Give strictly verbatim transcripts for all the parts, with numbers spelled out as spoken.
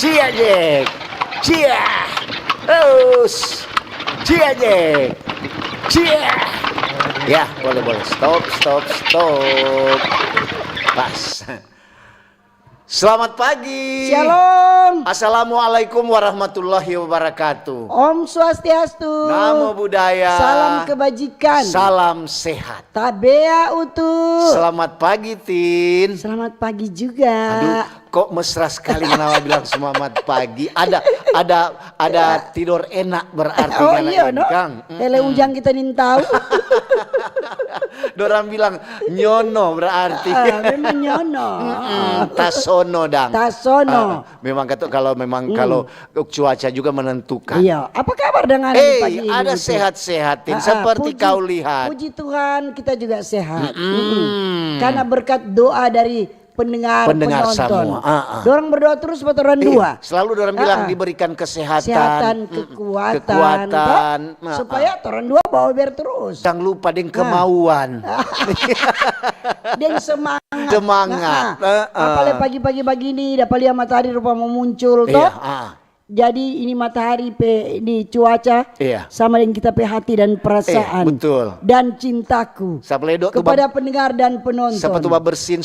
Cia, Jack. Cia. Terus. Cia, Jack. Cia. Ya, boleh, boleh. Stop, stop, stop. Pas. Selamat pagi. Shalom. Assalamualaikum warahmatullahi wabarakatuh. Om Swastiastu. Namo Buddhaya. Salam kebajikan. Salam sehat. Tabea utu. Selamat pagi, Tin. Selamat pagi juga. Aduh, kok mesra sekali ngana bilang selamat pagi? Ada, ada, ada tidor enak berarti. Oh, ngana iya, ini, no? Kang. Mm-mm. Hele ujang kita nintau. Dorang bilang nyono berarti. Ah, memang nyono. Mm-mm, tasono dang. Tasono. Ah, memang kata kalau memang kalau cuaca juga menentukan. Iya, apa kabar dengan pagi ini, Ucu? Eh, ada sehat-sehat, Tin, seperti kau lihat. Puji Tuhan, kita juga sehat. Mm-mm. Mm-mm. Karena berkat doa dari pendengar, penonton. Pendengar semua, ah, ah. Dorang berdoa terus buat orang dua. Iya, selalu dorang bilang diberikan kesehatan, kesehatan, mm, kekuatan, kekuatan, toh? Ah, ah. Supaya torang dua bawa biar terus. Jangan lupa deng kemauan. Deng semangat. Semangat. Nah, ah, ah. Apalagi pagi-pagi bagini, dapa lia matahari rupa mo muncul, toh? Iya, ah. Jadi ini matahari pe, ini cuaca sama deng kita pe hati dan perasaan. Iya, betul. Dan cintaku kepada pendengar dan penonton. Sapa tu babersin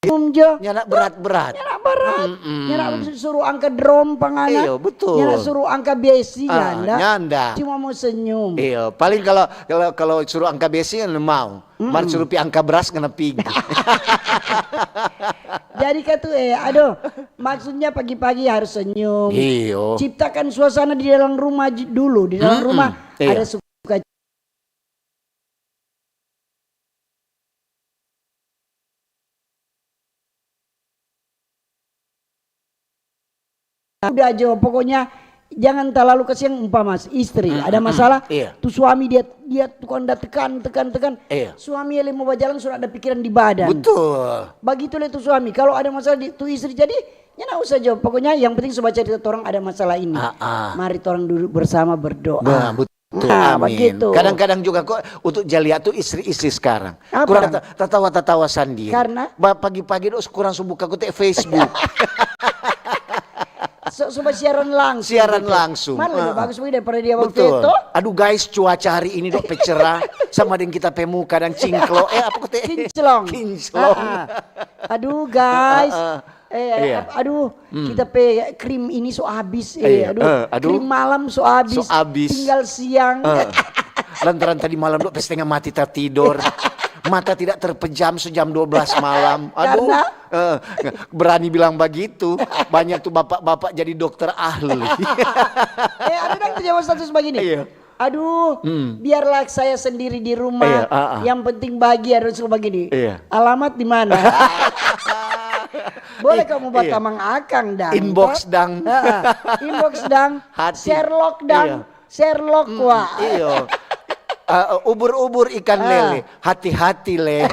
senyum jo. Nyanda berat-berat. Nyanda berat. Mm-mm. Nyanda suruh angka drom pa ngana. Iyo, betul. Nyanda suruh angka besi, ah, nyanda. Nyanda. Cuma mo senyum. Iyo, paling kalau, kalau, kalau suruh angka besi, ngana mau. Mm-mm. Mar suruh pi angka beras, ngana pigi. Jadi katu, eh, aduh, maksudnya pagi-pagi harus senyum. Iyo. Ciptakan suasana di dalam rumah j-, dulu. Di dalam rumah ada suka Udah jo, pokoknya jangan talalu kasiang. Umpama istri ada masalah, tu suami dia, dia tukang da tekan, tekan, tekan. Iya. Suami lei mo bajalang, sudah ada pikiran di badan. Betul. Bagitu lei tu suami, kalau ada masalah di, tu istri, jadi nyanda usah jo. Pokoknya yang penting so bacarita torang ada masalah ini. Ah, ah. Mari torang duduk bersama berdoa. Nah, betul. Nah, amin. Begitu. Kadang-kadang juga kok untuk ja lia tu istri-istri sekarang. Apa? Kurang ta-, tatawa-tatawa sandiri. Karena? Ba-, pagi-pagi dong kurang so buka kote Facebook. So, so siaran langsung. Siaran langsung. Mana lebih bagus begini daripada dia waktu itu? Betul. Aduh guys, cuaca hari ini dong pe cerah sama deng kita pe muka dan cingklo. Eh, apa kote? Kinclong. Kinclong. Ah, ah. Aduh guys. Ah, ah. Eh, iya. Ap-, aduh, kita pe krim ini so abis, eh, aduh, krim malam so abis, tinggal siang. Eh, lantaran tadi malam dong pe stenga mati tatidor, mata tidak terpejam sejam dua belas malam. Aduh, karena? Eh, berani bilang bagitu, banyak tu bapak-bapak jadi dokter ahli. Eh, ada dang tu jawab status bagini. Iya. Aduh, biarlah saya sendiri di rumah. Iya, ah, ah. Yang penting bahagia, dan suka bagini. Iya. Alamat di mana? Boleh kamu batamang akang dang. Inbox dang. Heeh. Inbox dang. Hati. Sherlock dang. Iya. Sherlock, wah. Iyo. Eh, ubur-ubur ikan lele. Hati-hati, le.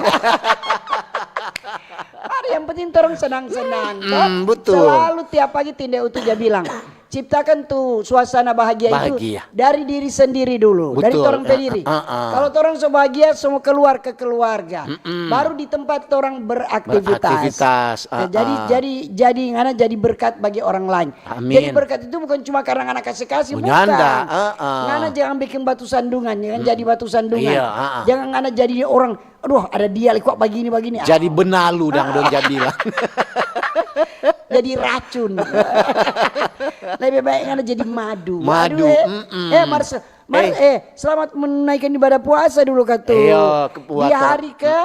Ada yang penting torang senang-senang, toh. Mm, betul. Selalu tiap pagi Tinde Utu ja bilang, ciptakan tu suasana bahagia itu dari diri sendiri dulu, dari torang pe diri. Betul. Ah, ah, ah. Kalau torang so bahagia, so mo keluar ke keluarga, baru di tempat torang beraktivitas. Beraktivitas, ah, ah. Jadi, jadi, jadi ngana jadi berkat bagi orang lain. Amin. Jadi berkat itu bukan cuma karena ngana kase-kase, bukan. Nyanda, ah, ah. Ngana jangan bikin batu sandungan, jangan jadi batu sandungan. Iya, ah, ah. Jangan ngana jadi orang Aduh, ada dia lei kwa bagini-bagini. Jadi benalu dang dong ja bilang. Jadi racun. Lebe bae ngana jadi madu. Madu, aduh, eh. Mm-mm. Eh, Mars, Mar-, eh, selamat menunaikan ibadah puasa dulu katu. Iya, ke puasa. Di hari ke,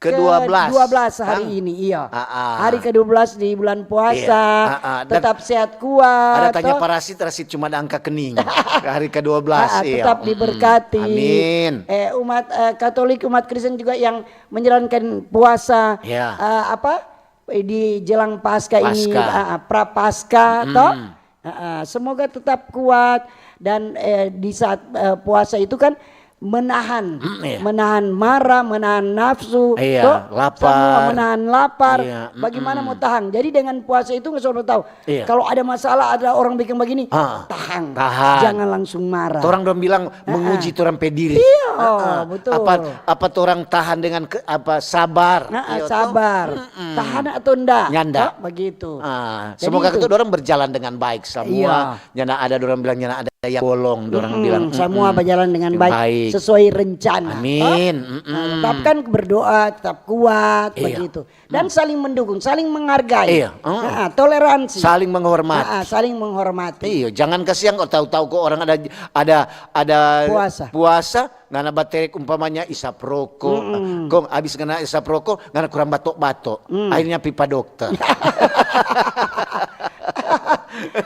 kedua belas. Kedua belas hari ini, iya. Ah, ah. Hari kedua belas di bulan puasa. Iya. Ah, ah. Dan tetap sehat kuat, ada tanya toh. Parasit, rasit cuma ada angka kening. Hari kedua belas, ah, ah, iya. Tetap diberkati. Mm-mm. Amin. Eh, umat, eh, Katolik, umat Kristen juga yang menjalankan puasa, ya, eh, apa, eh, di jelang Paskah ini, Paskah. Ah, ah, Prapaskah, mm-mm, toh. Ah, ah, semoga tetap kuat dan, eh, di saat, eh, puasa itu kan menahan, Mm, iya. menahan marah, menahan nafsu, Iya, to? Lapar. Semua menahan lapar. Iya, Bagaimana mm-mm. Mau tahan? Jadi dengan puasa itu nggak tahu. Iya. Kalau ada masalah, ada orang bikin begini, Ah, tahan. Tahan. Jangan langsung marah. Orang dong bilang menguji torang pe diri. Iya, Heeh. betul. Apa apa torang tahan dengan ke, apa sabar. Nah, Iya, toh? sabar. Tahan atau enggak? Nyanda. Toh, begitu. Ah, Jadi semoga itu. Itu orang berjalan dengan baik semua. Iya. Nyanda ada orang bilang nyanda ada yang bolong, orang Mm-mm, bilang semua mm-mm. Berjalan dengan baik, Baik. Sesuai rencana. Amin. Toh? Mm-mm. Nah, tetapkan berdoa, tetap kuat Iya. Begitu. Dan saling mendukung, saling menghargai. Iya, heeh. Nah, toleransi. Saling menghormati. Nah, saling menghormati. Iya, jangan kasiang kok tahu-tahu kok orang ada ada ada Puasa. Puasa, ngana baterek umpamanya isap rokok. Kong abis ngana isap rokok, ngana kurang batok-batok. Hmm. Akhirnya pipa dokter.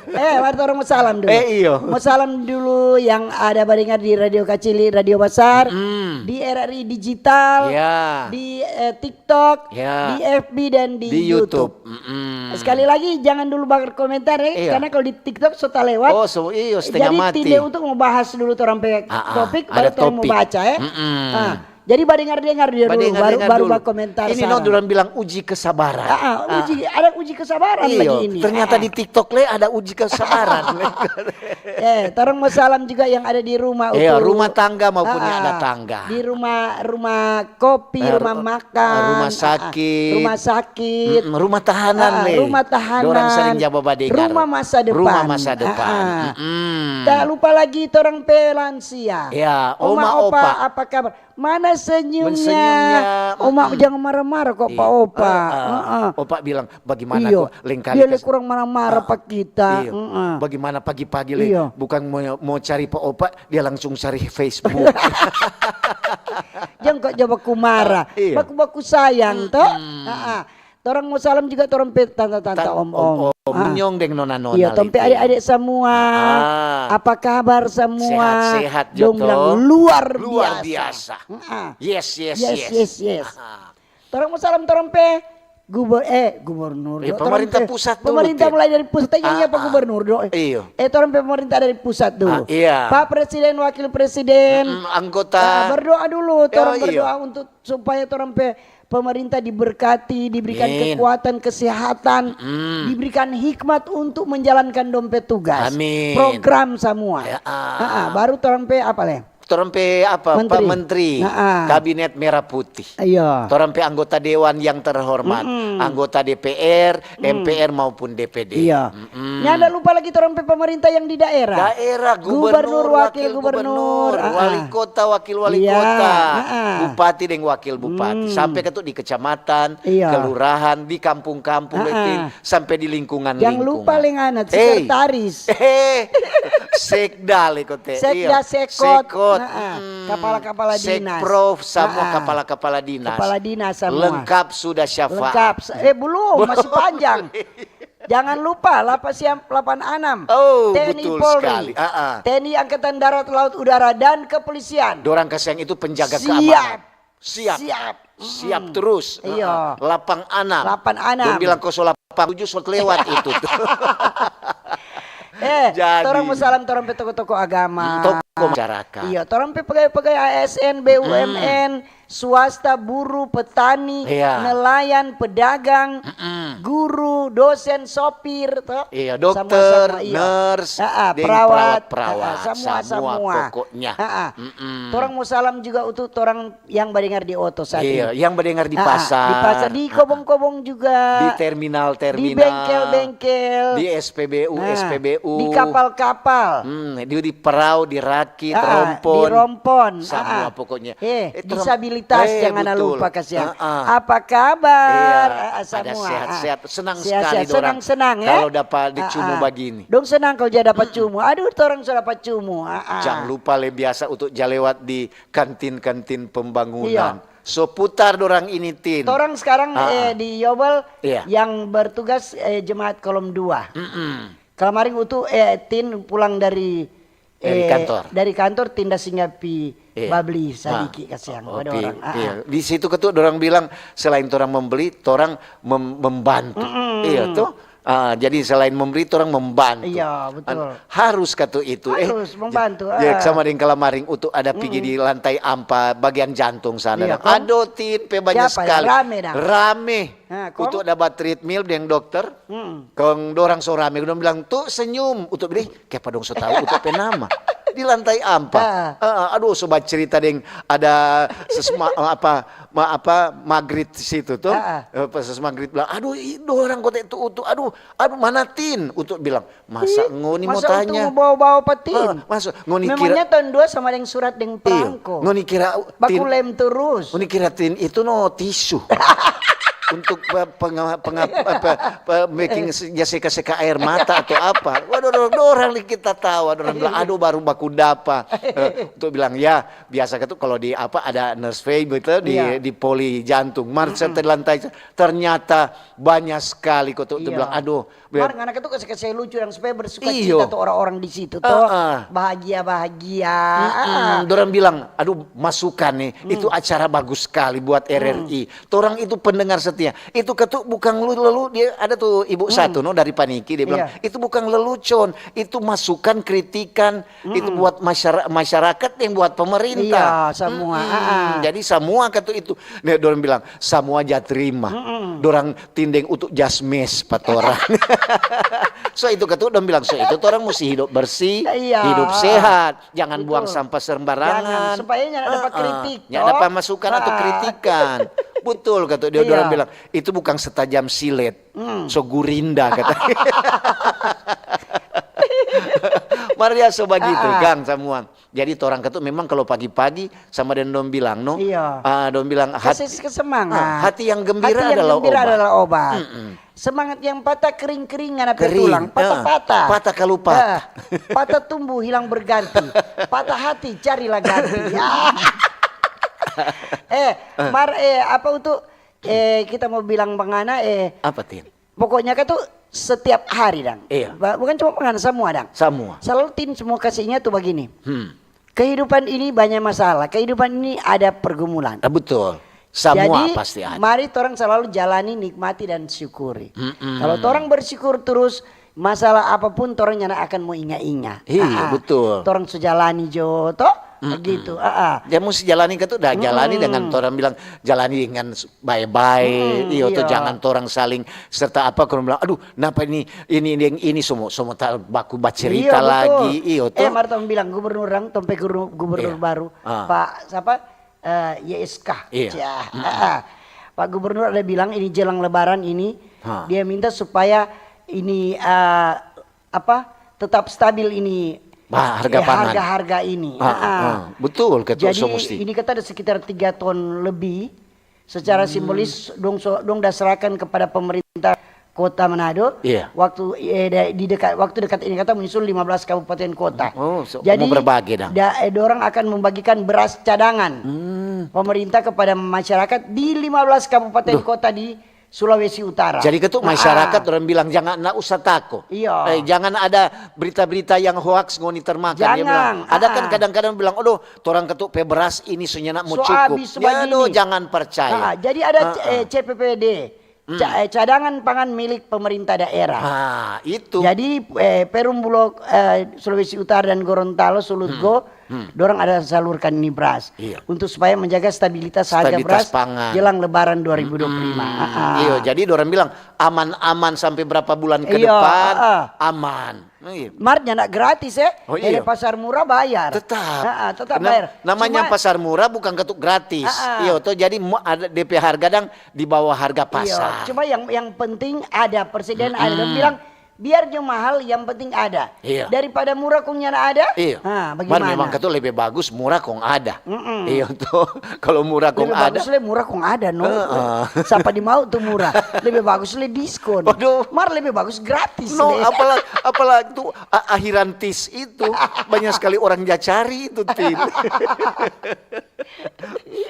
Eh, waktu orang mau salam dulu. Eh, iyo. Mau salam dulu yang ada badengar di Radio Kacili, Radio Basar, Mm. di R R I Digital, Ya. di eh, TikTok, Ya. di F B dan di, Di YouTube. YouTube. Mm-mm. Sekali lagi jangan dulu berkomentar ya, Iya. Karena kalau di TikTok so ta lewat. Oh, so iyo, setengah Jadi mati. Tinde untuk mau bahas dulu orang pe Ah, ah, topik, ada baru orang mau topik. baca ya. Mm-mm. Ah, jadi badengar-dengar dia dulu, Badengar-dengar baru, baru dulu. Bakomentar. Ini Salam. No Duran bilang uji kesabaran. Ah, ah, uji, ada uji kesabaran Iyo, lagi ini. Ternyata Ah, ah. Di TikTok le ada uji kesabaran. Eh, torang mau salam juga yang ada di rumah. Iya, Utu. Rumah tangga maupun Ah, yang ada ah. tangga. Di rumah, rumah kopi, Eh, rumah ru- makan, rumah ah, ah. sakit. Rumah sakit. Mm-mm, rumah tahanan Ah, ah, le. Rumah tahanan. Dorang sering jaba badengar. Rumah masa depan. Rumah masa depan. Ah, ah. Mm-mm. Tak lupa lagi torang pe lansia. Ya, Oma, oma, opa, opa. Apa kabar? Mana senyumnya? Senyumnya. Oma, Mm-mm. Jangan marah-marah kok, pa Iya. opa. Ah, ah. Heeh. Opa bilang, bagaimana Iyo. Kok lengkali Dia le kes- kurang marah-marah Ah, pa kita. Iyo. Heeh. Bagaimana pagi-pagi le Iyo. Bukan mau, mau cari pa opa, dia langsung cari Facebook. Jangan kok jawab baku marah. Ah, iyo. Baku-baku sayang, Mm-mm. Toh? Ah, ah. Torang mau salam juga torang pe tanta-tanta, Tan- om-om. om-om, Ah. nyong deng nona-nona Iya, tong pe lagi. Adik-adik semua. Ah. Apa kabar semua? Sehat-sehat jo, Dong bilang toh? luar Luar biasa. Biasa. Ah. Yes, yes, Yes, yes. Yes, yes. Ah. Torang mau salam torang pe gubernur, eh gubernur Eh, do. pemerintah Torang pe pusat dulu, pemerintah Tin. Mulai dari pusat. Tanya Ah, apa ah. Gubernur do? Eh. Iyo. Eh, torang pe pemerintah dari pusat dulu. Ah, iya. Pak Presiden, Wakil Presiden, Mm-mm, anggota. Ah, berdoa dulu. Ya, Torang iyo. Berdoa untuk supaya torang pe pemerintah diberkati, diberikan Amin. Kekuatan, kesehatan, Mm. diberikan hikmat untuk menjalankan dong pe tugas, Amin. Program semua. Ya, ah. Ah, ah, baru torang pe apa le? Torang pe apa? Menteri. Pak Menteri. Nah, ah. Kabinet Merah Putih. Iya. Torang pe anggota dewan yang terhormat, Mm-mm. Anggota D P R, Mm. M P R maupun D P D. Iya. Mm-mm. Nyanda lupa lagi torang pe pemerintah yang di daerah. Daerah, Gubernur, gubernur, wakil wakil gubernur, gubernur, ah, ah. Wali kota, wakil wali Iya, kota, ah, ah. Bupati deng wakil bupati, Hmm. Sampai ke tu di kecamatan, Iya. Kelurahan, di kampung-kampung, Ah, ah. Sampai di lingkungan. Jangan lupa leng anak, Hey. Sekretaris. Eh, sekda le kote. Sekda, Iya. sekot. Sekot. Nah, ah. Mm. Kepala-kepala dinas. Sekprov, semua Nah, ah. Kepala-kepala dinas. Kepala dinas semua. Lengkap sudah syafaat. Lengkap. Eh, belum, masih panjang. Jangan lupa, lapan siam, lapan anam. Oh, T N I betul Polri. Sekali. Ah, ah. T N I Angkatan Darat, Laut, Udara, dan Kepolisian. Dorang kasiang itu penjaga Siap. Keamanan. Siap. Siap. Siap Mm-mm. Terus. Iya. Lapang anam. Lapang anam. Dong bilang kosong lapang tujuh, so lewat itu tuh. Eh, Jadi. Torang mau salam torang pe toko-toko agama. Mm, toko masyarakat. Iya, torang pe pegawai-pegawai A S N, B U M N, swasta, buruh, petani, Iya. Nelayan, pedagang, Mm-mm. Guru, dosen, sopir, toh? Iya, Semua, dokter, semua, iya. nurse, Ah, ah, deng perawat, perawat-perawat, ah, ah, semua, semua semua. Pokoknya. Ah, ah. Mm-mm. Torang mau salam juga untuk torang yang badengar di oto saat Iya, ini. Yang badengar di Ah, ah, pasar. Di pasar, di kobong-kobong juga. Di terminal-terminal. Di bengkel-bengkel. Di S P B U, Nah, S P B U. Di kapal-kapal. Hmm, di, di perau, di rakit, Ah, ah, rompon. Di rompon. Semua Ah, ah. Pokoknya. Eh, Eh, terus- disabilitas Eh, jangan betul. Lupa kasiang. Ah, ah. Apa kabar? Iya, Ah, ah, ada semua. sehat-sehat. Ah. Senang Sehat-sehat, sekali dorang. Senang-senang ya. Kalau dapat di Ah, cumu ah. Bagini. Dong senang kalau jadi dapat cumu. Aduh, torang sudah dapat cumu. Ah, ah. Jangan lupa le biasa untuk ja lewat di kantin-kantin pembangunan. Iya. So putar dorang ini, Tin. Torang sekarang Ah, ah. Eh, di Yobel Iya. Yang bertugas eh, jemaat kolom dua. Mm-mm. Kemarin utu eh, Tin pulang dari Dari eh, kantor. Dari kantor, Tin da singgah pi Iya. babli Ah. sadiki kasiang Oh, pa pi-, dorang. Ah, iya. ah. Di situ ketu dorang bilang selain torang membeli, torang mem- membantu. Mm-mm. Iya tuh. Ah, jadi selain memberi, torang membantu. Iya, betul. Harus katu itu. Eh, Harus membantu, ya, ah. Sama deng kalamaring, utu ada pigi di lantai ampa, bagian jantung sana. Iya, Dong. kong? Aduh, Tin, pe banyak Siapa ya? Sekali. Rame dang. Rame. Ah, kong? Utu ada ba treadmill deng dokter. Hmm. Kong dorang so rame, dong bilang, "Tuh, senyum." Utu bilang, "Ih, kiapa dong so tau Utu pe nama?" Di lantai ampa. Ah. Ah, aduh, so bacerita deng ada sesma, apa, ma, apa, magrit di situ tuh. Ah, ah. Eh, pas ses magrit bilang, "Aduh, i, dorang kote tu Utu. Aduh, aduh, mana Tin?" Utu bilang, "Masa Ih, ngoni mo masa Utu tanya?" Mau bawa-bawa pa Tin? Ah, masa ngoni kira Memangnya tahun dua sama deng surat deng Iyo, perangko. Ngoni kira Tin, Baku lem terus. Ngoni kira Tin itu no tisu. Untuk pe-, penga-, penga-, apa, pe-, making se-, ya seka-seka air mata atau apa. Waduh, dorang, dorang ni kita tawa, dorang bilang, "Aduh, baru baku dapa." Eh, untuk bilang, "Ya, biasa katu kalau di apa, ada nurse fee betul di, Iya. Di poli jantung. Mar, saya di lantai, ternyata banyak sekali kok." Tuh, tuh Iya. Bilang, "Aduh." Mar ngana katu kase-kase lucu dang supaya bersuka Iyo. Cita tu orang-orang di situ to. Ah, ah. Bahagia-bagia. Mm-mm, Ah, ah. Dorang bilang, "Aduh, masukan nih, itu acara bagus sekali buat R R I. Torang itu pendengar setia." Itu katu bukan lu, lalu dia ada tuh ibu satu no dari Paniki, dia bilang, Iya. "Itu bukan lelucon, itu masukan, kritikan, itu buat masyara-, masyarakat yang buat pemerintah." Iya, semua. Mm-mm, Ah, ah. Jadi semua katu itu. Nah, dorang bilang, "Semua ja terima." Dorang tindeng untuk jasmes pa torang. So itu katu dong bilang, "So itu torang musti hidup bersih, Iya. Hidup sehat, jangan Betul. Buang sampah sembarangan." Jangan, supaya nyanda dapa Heeh. kritik, Nyanda toh. Pemasukan atau Ah. Kritikan. Betul katu dia, Iya. Dorang bilang, "Itu bukan setajam silet, so gurinda," kata. Mar ya so bagitu, Ah. Kang, semua. Jadi torang katu memang kalau pagi-pagi sama deng dong bilang, no? Iya. Ah, dong bilang, Kasih semangat. Ah, hati yang gembira Hati yang adalah gembira obat. Adalah obat. Mm-mm. Semangat yang patah kering-kering ngana pe Kering. Tulang, patah-patah. Ah, patah kalupat. Ah, patah tumbuh hilang berganti. Patah hati carilah ganti. Ya. Eh, Mar, eh, apa untuk, eh, kita mau bilang mangana, eh, Apa, Tin? Pokoknya katu setiap hari dang. Iya. Ba-, bukan cuma mangana, semua dang. Semua. Selalu Tin semua kasih ingat tu bagini. Hmm. Kehidupan ini banyak masalah. Kehidupan ini ada pergumulan. Ah, betul. Semua Jadi, pasti ada. Mari torang selalu jalani, nikmati, dan syukuri. Mm-mm. Kalau torang bersyukur terus, masalah apapun torang nyanda akan mo inga-inga. Iya, Ah, ah. Betul. Torang so jalani jo, to? Begitu. Ah, ah. Dia musti jalani katu, dah jalani dengan orang bilang, jalani dengan bae-bae, iyo to, jangan torang saling serta apa, kong bilang, "Aduh, napa ini, ini, ini, ini semua, semua baku bacerita lagi," iyo to. Eh, mar tong bilang gubernur, dang, tong pe gubernur, gubernur baru, Pak, siapa? Eh, Y S K. Iya. Pak Gubernur ada bilang ini jelang Lebaran ini, dia minta supaya ini, eh, apa, tetap stabil ini, harga pangan, harga-harga ini. Betul, ketua. Jadi ini kata ada sekitar tiga ton lebih secara simbolis dong, dong da serahkan kepada pemerintah Kota Manado. Waktu, eh, di dekat, waktu dekat ini kata menyusul lima belas kabupaten kota. Jadi, berbagi dah. Eh, dorang akan membagikan beras cadangan pemerintah kepada masyarakat di lima belas kabupaten kota di Sulawesi Utara. Jadi ketu masyarakat orang bilang, "Jangan, ndak usah tako. Iya. Eh, jangan ada berita-berita yang hoaks ngoni termakan." Dia bilang, ada kan kadang-kadang bilang, "Aduh, torang ketu pe beras ini so nyanda mo cukup." Aduh, jangan percaya. Jadi ada, eh, C P P D, eh, cadangan pangan milik pemerintah daerah. Ah, itu. Jadi, eh, Perum Bulog, eh, Sulawesi Utara dan Gorontalo, Sulutgo, dorang ada salurkan ini beras untuk supaya menjaga stabilitas harga beras jelang Lebaran dua ribu dua puluh lima. Iyo, jadi dorang bilang aman-aman sampai berapa bulan ke depan, aman. Mar nyanda gratis, eh. Dari pasar murah bayar. Tetap. Tetap bayar. Namanya pasar murah bukan ketuk gratis. Iyo, to, jadi ada D P harga dang di bawah harga pasar. Cuma yang, yang penting ada persediaan, ada. Dong bilang, biar jo mahal, yang penting ada. Daripada murah kong nyanda ada, bagaimana? Mar memang ketu lebe bagus murah kong ada. Iyo to, kalau murah kong ada. Lebe bagus le murah kong ada, no. Sapa di mau tu murah? Lebe bagus le diskon. Mar lebe bagus gratis. No, apalagi, apalagi tu akhiran tis itu banyak sekali orang ja cari itu, Tin.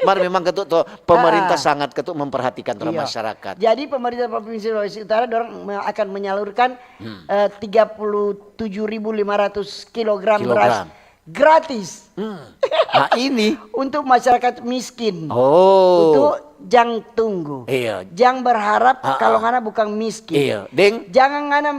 Mar memang ketu to, pemerintah sangat ketu memperhatikan orang masyarakat. Jadi pemerintah Provinsi Sulawesi Utara dorang akan menyalurkan, eh, tiga puluh tujuh ribu lima ratus kilogram beras gratis. Hmm. Nah, ini. Untuk masyarakat miskin. Oh. Itu jang tunggu. Iya. Jang berharap Ah, kalau ah. ngana bukan miskin. Iya, deng. Jangan ngana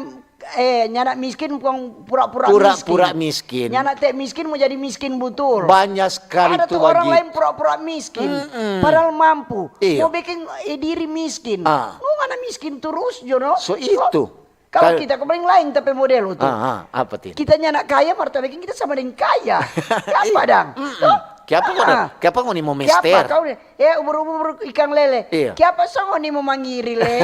eh nyana miskin bukan pura-pura Pura-pura miskin. Nyana te miskin mau jadi miskin butul. Banyak sekali Ada tu tuh orang bagi. Lain pura-pura miskin, Mm-mm. padahal mampu. Iya. Mau bikin eh, diri miskin. Ah. Mau ngana miskin terus, Jono. So itu. Kalau Kal- kita kemarin lain tapi model tuh. Ah, ah, apa, Tin? Kita nyana kaya, mar ta bikin kita sama deng kaya. Kiapa dang? Mm-mm. Toh? Kiapa kau Ah. Kiapa kau ni mau Kiapa mester? Kau ni? Ya, ubur-ubur ikang lele. Iya. Kiapa so ngoni mau mangiri le?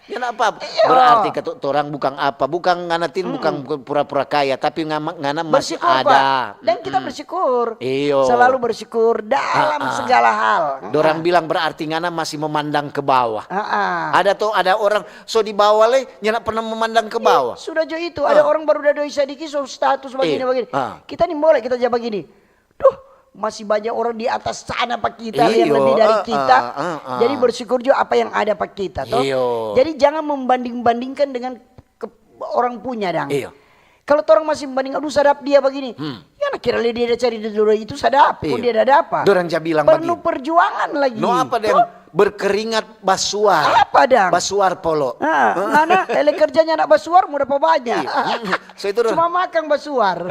Kenapa? Iya. Berarti kata orang bukan apa, bukan ngana, Tin, bukan pura-pura kaya, tapi ngama- ngana masih Bersyukur, ada. Pak. Dan kita bersyukur. Iyo. Selalu bersyukur dalam Ah, ah. segala hal. Dorang bilang berarti ngana masih memandang ke bawah. Ah, ah. Ada tuh, ada orang so di bawah le, nyana pernah memandang ke bawah. Sudah jo itu, ada orang baru da doi sadiki so status bagini Iya. bagini. Ah. Kita ni boleh kita ja bagini. Duh, masih banyak orang di atas sana pa kita yang Iyo, lebih dari ah, kita. ah, ah, ah. Jadi bersyukur jo apa yang ada pa kita toh. Iyo. Jadi jangan membanding-bandingkan dengan ke- orang punya dang. Iyo. Kalau torang masih membanding, aduh sadap dia bagini. Ya na kira le dia da cari doi itu sadap, kong Iyo. Dia da dapa. Dorang ja bilang Perlu bagini. Perjuangan lagi. No apa deng Toh? Berkeringat basuar. Apa dang? Basuar polo. Ah, ngana ele kerja nyanda basuar mo dapa banya. Iya. So itu dong. Cuma makang basuar.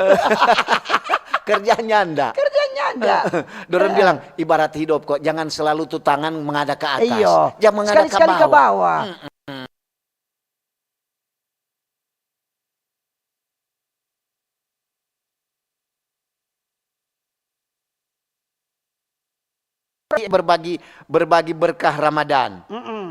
Kerja nyanda. Kerja nyanda. Dorang bilang ibarat hidup kok, jangan selalu tu tangan mengada ke atas. Iyo. Jangan mengada Sekali-sekali ke ke bawah. Bawah. Berbagi berbagi berkah Ramadan.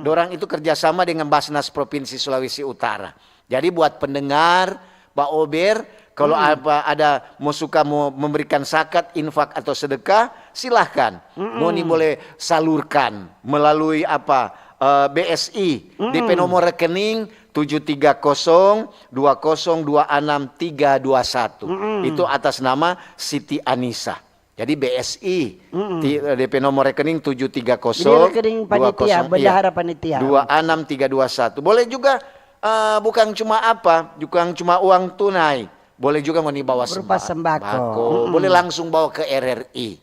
Dorang itu kerjasama dengan Basnas Provinsi Sulawesi Utara. Jadi buat pendengar, Pak Ober, kalau apa ada mau suka mau memberikan zakat, infak atau sedekah, silahkan. Ngoni boleh salurkan melalui apa eh, B S I, D P nomor rekening tujuh tiga kosong dua kosong dua enam tiga dua satu. Itu atas nama Siti Anisa. Jadi B S I, ti- D P nomor rekening tujuh tiga kosong Jadi rekening panitia, bendahara panitia. Dua enam tiga dua satu. Boleh juga eh, bukan cuma apa, bukan cuma uang tunai. Boleh juga ngoni bawa Berupa semba- sembako. Bako. Boleh langsung bawa ke R R I.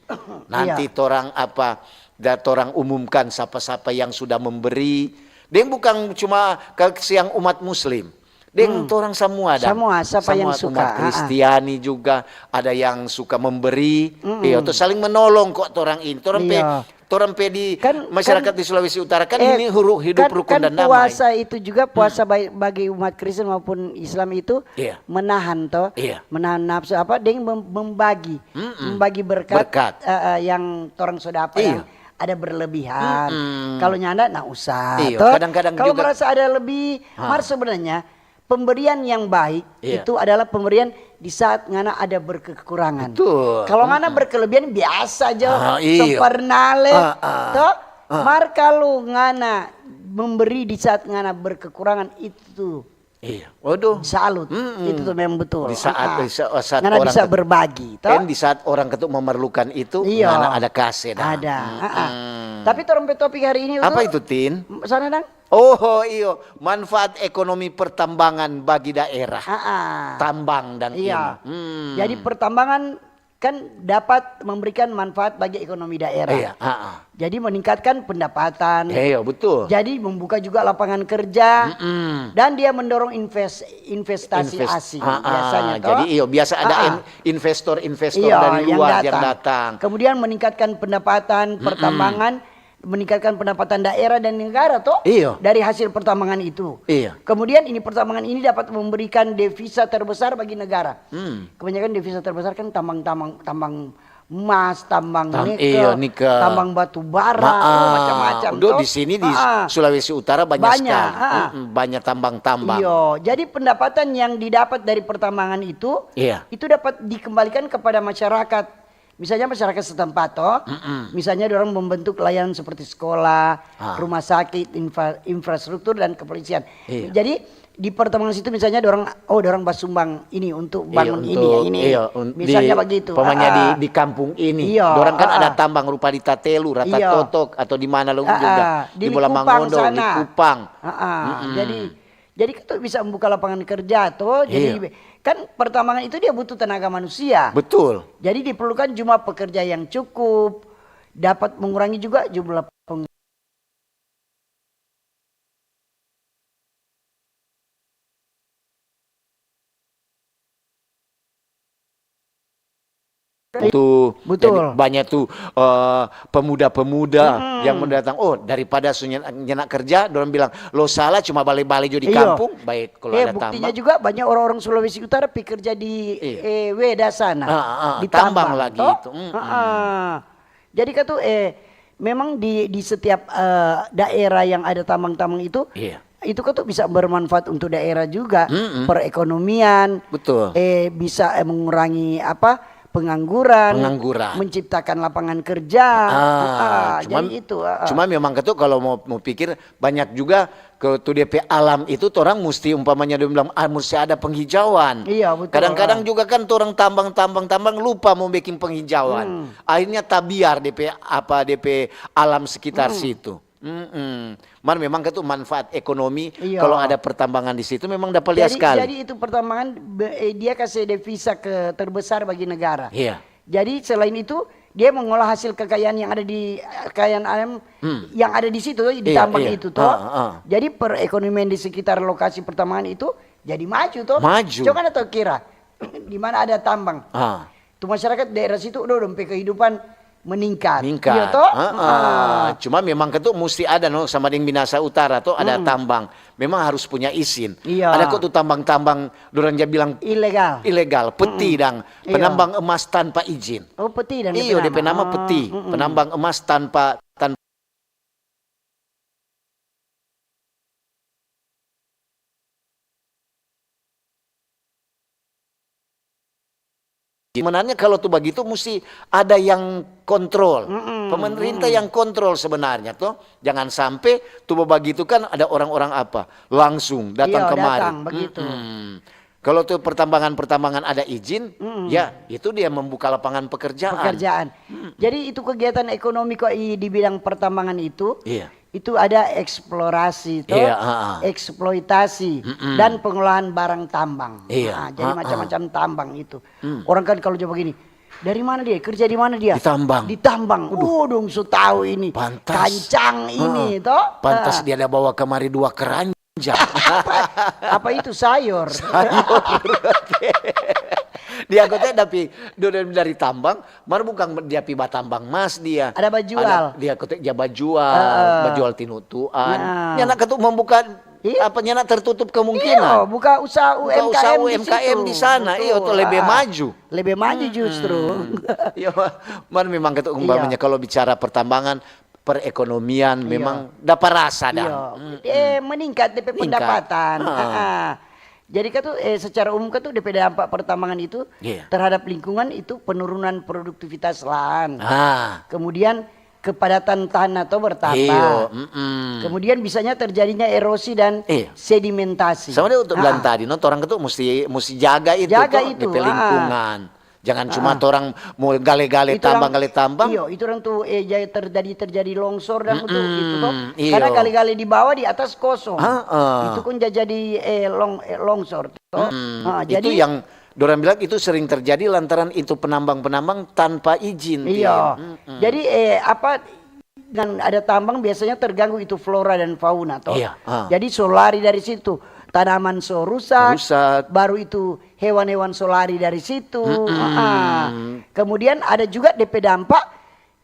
Nanti Iya. Torang apa, da torang umumkan sapa-sapa yang sudah memberi. Deng bukan cuma ke siang umat muslim. Deng torang samua dang. Samua, sapa yang Samua suka, umat ah, ah. Kristiani juga ada yang suka memberi. Iya, tu saling menolong kok torang ini. Torang pe Iya. torang pe di Kan- masyarakat kan- di Sulawesi Utara kan Eh, ini huru- hidup kan- rukun kan dan damai. Puasa itu juga puasa baik bagi umat Kristen maupun Islam itu Iya. menahan toh, Iya. menahan nafsu apa, deng mem- membagi, membagi berkat, Berkat. Eh, eh, yang torang so dapa Iya. yang ada berlebihan. Kalau nyanda na usah. Iya, Toh? kadang-kadang Kalau juga- merasa ada lebih, mar sebenarnya pemberian yang baik Iya. itu adalah pemberian di saat ngana ada berkekurangan. Betul. Kalau ngana berkelebihan biasa aja, Ah, iya. sempernale, Ah, ah. Toh? Mar kalau ngana memberi di saat ngana berkekurangan itu Iya. Waduh. Salut. Itu tuh memang betul. Di saat, Ah, ah. di sa- saat Ngana orang bisa ket- berbagi, toh? Dan di saat orang ketuk memerlukan itu, Iya. ngana ada kase dah. Ada. Ah, ah. Tapi torang pe topik hari ini Apa tuh, itu, Tin? Sana dang. Oh, iyo, manfaat ekonomi pertambangan bagi daerah. Ah, ah. Tambang dan Iya. ini. Hmm. Jadi pertambangan kan dapat memberikan manfaat bagi ekonomi daerah. Iya, ah, ah. Jadi meningkatkan pendapatan. Iya, betul. Jadi membuka juga lapangan kerja Mm-mm. dan dia mendorong invest investasi Invest- asing Ah, ah. biasanya toh. Jadi iyo biasa ada Ah, ah. in- investor-investor Iya, dari yang luar datang. yang datang. Kemudian meningkatkan pendapatan pertambangan, meningkatkan pendapatan daerah dan negara toh. Iya. Dari hasil pertambangan itu. Iya. Kemudian ini pertambangan ini dapat memberikan devisa terbesar bagi negara. Hmm. Kebanyakan devisa terbesar kan tambang-tambang tambang emas, tambang Tam- nikel, iya, nikel. Tambang batu bara, Ma- oh, ah, macam-macam udah toh. di sini di Ah, ah. Sulawesi Utara banyak Banyak, sekali. ah, ah. Mm-mm, banyak tambang-tambang. Iyo, jadi pendapatan yang didapat dari pertambangan itu, Iya. itu dapat dikembalikan kepada masyarakat. Misalnya masyarakat setempat toh, misalnya orang membentuk layanan seperti sekolah, Ah. rumah sakit, infra- infrastruktur dan kepolisian. Iya. Jadi di pertambangan situ misalnya orang, oh orang basumbang ini untuk Iya, bangun ini ya untuk- ini. iya, un- Misalnya di- begitu. Pamanya di, Ah. di kampung ini. Iya, Orang kan ah, ada ah. Tambang Rupa di Tatelu, Rata Iya. Totok atau di mana lo Ah, juga. ah. Di, Di Bola Likupang Mangondo, di sana. Kupang. Ah, ah. Jadi Jadi kan tu bisa membuka lapangan kerja to. Jadi kan pertambangan itu dia butuh tenaga manusia. Betul. Jadi diperlukan jumlah pekerja yang cukup, dapat mengurangi juga jumlah peng- Itu Betul. Jadi banyak tuh eh, pemuda-pemuda yang mendatang. Oh, daripada su nyana, nyana kerja, dorang bilang lo salah, cuma bale-bale jo di Iyo. kampung. Baik, kalau Eh, ada buktinya tambang. juga banyak orang-orang Sulawesi Utara pi kerja di Iya. eh, Weda sana, Ah, ah, di tambang tambang lagi toh. itu. Mm-mm. Ah, ah. Jadi kan tuh eh memang di di setiap eh, daerah yang ada tambang-tambang itu, Iya. itu kan tuh bisa bermanfaat untuk daerah juga, Mm-mm. perekonomian, Betul. eh bisa eh, mengurangi apa pengangguran, Pengangguran. Menciptakan lapangan kerja. Ah, Ah, cuma, jadi itu. Ah, ah. Cuma memang ketu kalau mau mau pikir banyak juga ke tu depe alam itu orang musti umpamanya dia bilang ah musti ada penghijauan. Iya, betul. Kadang-kadang juga kan orang tambang-tambang tambang lupa mau bikin penghijauan. Akhirnya tabiar depe apa depe alam sekitar situ. Mm-mm. Man memang ketu manfaat ekonomi Iya. Kalau ada pertambangan di situ memang dapat lihat Jadi, sekali. Jadi itu pertambangan be- eh, dia kasih devisa ke terbesar bagi negara. Iya. Jadi selain itu dia mengolah hasil kekayaan yang ada di kekayaan alam yang ada di situ di Iya, tambang iya. Itu toh. Ah, ah. Jadi perekonomian di sekitar lokasi pertambangan itu jadi maju toh. Maju. Coba ada tahu kira di mana ada tambang. Ah. Tu masyarakat daerah situ udah dong pe kehidupan meningkat. Meningkat. Iya toh? Ah, ah. Ah. Cuma memang ketu musti ada no sama deng Minasa Utara toh ada tambang. Memang harus punya izin. Iya. Ada kok tu tambang-tambang dorang ja bilang Ilegal. ilegal, peti dang, Iya. Penambang emas tanpa izin. Oh, peti dan Iyo, depe nama peti, penambang emas tanpa tanpa Sebenarnya kalau tu bagitu musti ada yang kontrol. Pemerintah yang kontrol sebenarnya toh. Jangan sampe tu bagitu kan ada orang-orang apa langsung datang Iya, kemari. Datang begitu. Mm-mm. Kalau tu pertambangan-pertambangan ada izin, ya itu dia membuka lapangan pekerjaan. Pekerjaan. Jadi itu kegiatan ekonomi kok i- di bidang pertambangan itu, Iya. Itu ada eksplorasi, toh, Iya, ah, ah. Eksploitasi dan pengolahan barang tambang. Iya, Ah, jadi ah, ah. Macam-macam tambang itu. Orang kan kalau coba gini, dari mana dia? Kerja di mana dia? Di tambang. Di tambang. Oh, dong so tahu ini. Pantas. Kancang ini, toh. Pantas Ah. Dia ada bawa kemari dua keranjang. Apa itu sayur? Dia kote dapi dari tambang, mar bukan dia pi batambang mas dia. Ada bajual. Dia kote dia bajual, bajual tinutuan. Nah. Nyana ketu membuka Iya. Apa nyana tertutup kemungkinan. Iyo, buka usaha Buka usaha U M K M di U M K M situ. di sana, iyo, Betul. to lebe Ah, maju. Lebe maju justru. Iyo, mar memang ketu umpamanya Iya. Kalau bicara pertambangan, perekonomian Iya. Memang dapat rasa dah. Iya. Eh, meningkat depe Meningkat. Pendapatan. Ah. Ah, ah. Jadi kan tuh eh, secara umum kan tuh depe dampak pertambangan itu Iya. Terhadap lingkungan itu penurunan produktivitas lahan. Ah. Kemudian kepadatan tanah atau bertambah. Iyo, mm-mm. Kemudian bisanya terjadinya erosi dan Iya. Sedimentasi. Sama dia untuk Ah. Bilang tadi, no, orang itu mesti mesti jaga itu, Jaga toh, itu, depe ah. Lingkungan. Jangan cuma orang mau gale-gale Itu tambang, orang- gale tambang. Iyo, itu orang tuh eh, jadi terjadi terjadi longsor dan untuk Mm-mm, itu toh. iyo. Karena gale-gale di bawah di atas kosong. Ah, ah. Itu kan ja- jadi eh, long, eh, longsor toh. Mm, Ah, itu jadi yang orang bilang itu sering terjadi lantaran itu penambang-penambang tanpa izin. Iya. Tin. Mm-mm. Jadi eh, apa dengan ada tambang biasanya terganggu itu flora dan fauna toh. Iya, ah. Jadi so lari dari situ, tanaman so rusak, Rusak. Baru itu hewan-hewan so lari dari situ. Ah. Kemudian ada juga depe dampak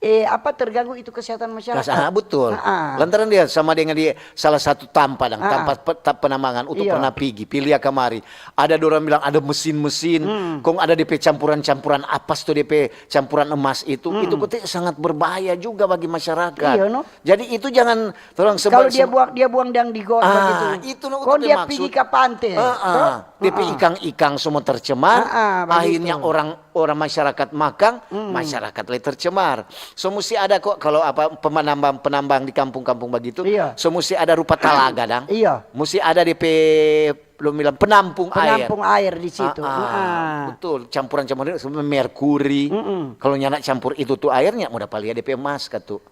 eh apa terganggu itu kesehatan masyarakat. Kas- ah, betul. Ah. Lantaran dia sama dengan di salah satu tampa dang, Ah. Tampa pe- ta- penambangan, untuk Iya. pernah pigi, pili kamari. Ada orang bilang ada mesin-mesin, kong ada depe campuran-campuran apa tu depe campuran emas itu, itu kote sangat berbahaya juga bagi masyarakat. Iya, no. Jadi itu jangan orang Kalau sebab dia buang dia buang dang di got Ah, begitu. Itu no Kon tu dia maksud. pigi ka pante. Ah, ah. Toh? Depe ikang-ikang semua tercemar, Ah, ah, begitu. Akhirnya orang orang masyarakat makang, masyarakat le tercemar. So musti ada kok kalau apa penambang penambang di kampung-kampung begitu. Iya. So musti ada rupa talaga dang. Iya. Musti ada depe belum bilang penampung, air. Penampung air di situ. Ah, ah, Ah. Betul, campuran-campuran itu sebenarnya merkuri. Kalau nyana campur itu tu airnya mau dapat lihat depe emas katu.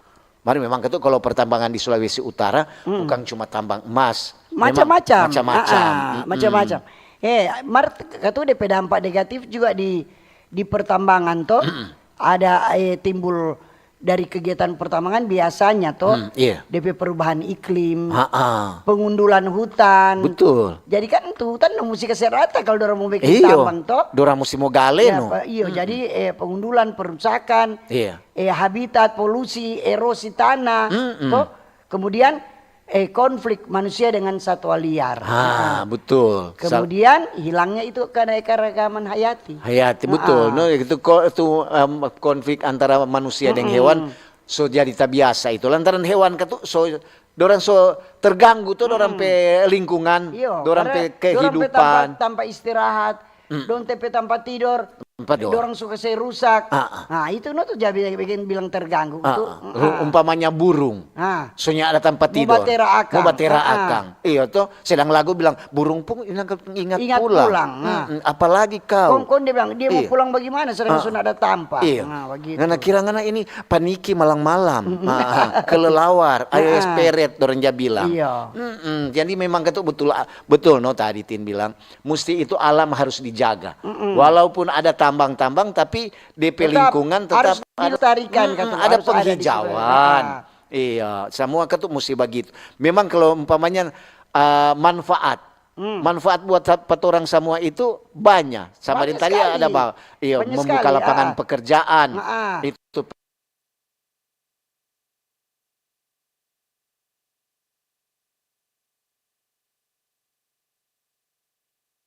Mar memang katu kalau pertambangan di Sulawesi Utara, hmm, bukan cuma tambang emas. Memang macam-macam. Macam-macam. Ah, ah, mm-mm, macam-macam. Eh, mar katu depe dampak negatif juga di, di pertambangan to. Mm-mm. Ada, eh, timbul dari kegiatan pertambangan biasanya to. Hmm, iya. Depe perubahan iklim, ha-ah, pengundulan hutan. Betul. Jadi kan tu hutan no musti kase rata kalau dorang mo bikin tambang to. Dorang musti mo gale no. Iyo, mm-mm, jadi, eh, pengundulan, perusakan, iya, eh, habitat, polusi, erosi tanah, mm-mm, to. Kemudian, eh, konflik manusia dengan satwa liar. Ha, nah, betul. Kemudian hilangnya itu keanekaragaman hayati. Hayati, betul. Nah. No, itu ko-, itu, em, konflik antara manusia deng hewan, mm-mm, so jadi tabiasa itu. Lantaran hewan katu, so, dorang so terganggu tu, dorang, mm-mm, pe lingkungan, iyo, dorang pe kehidupan. Karena dorang pe tampa, tampa istirahat, mm, dong te pe tampa tidor, tampa tidor, dorang suka se rusak. Ah, ah. Nah, itu no tu jadi bikin bilang terganggu tu. Ah, ah. Ru-, umpamanya burung. Ah. So nyanda ada tampa tidor. Mo batera akang. Mo batera akang. Iyo to, sedang lagu bilang, "Burung pun ingat, ingat pulang." Ingat pulang, ah. Mm-mm, apalagi kau. Kong, kong dia bilang, dia mo pulang bagaimana sedang so nyanda ada tampa. Iyo. Nah, bagitu. Ngana kira ngana ini paniki malam-malam. Mm-mm. Ah, ah. Kelelawar, ayo, ah, esperet, dorang ja bilang. Iyo. Mm-mm. Jadi memang katu betul, betul no tadi Tin bilang, musti itu alam harus dijaga. Mm-mm. Walaupun ada tambang-tambang, tapi depe lingkungan tetap harus dilestarikan, mm-mm, katu, ada harus ada di situ. Penghijauan. Ah. Iya, samua katu musti bagitu. Memang kalau umpamanya, eh, manfaat, hmm, manfaat buat sa-, pa torang samua itu banya. Sama deng tadi ada ba-, iya, membuka lapangan pekerjaan. Banyak sekali, ah. Itu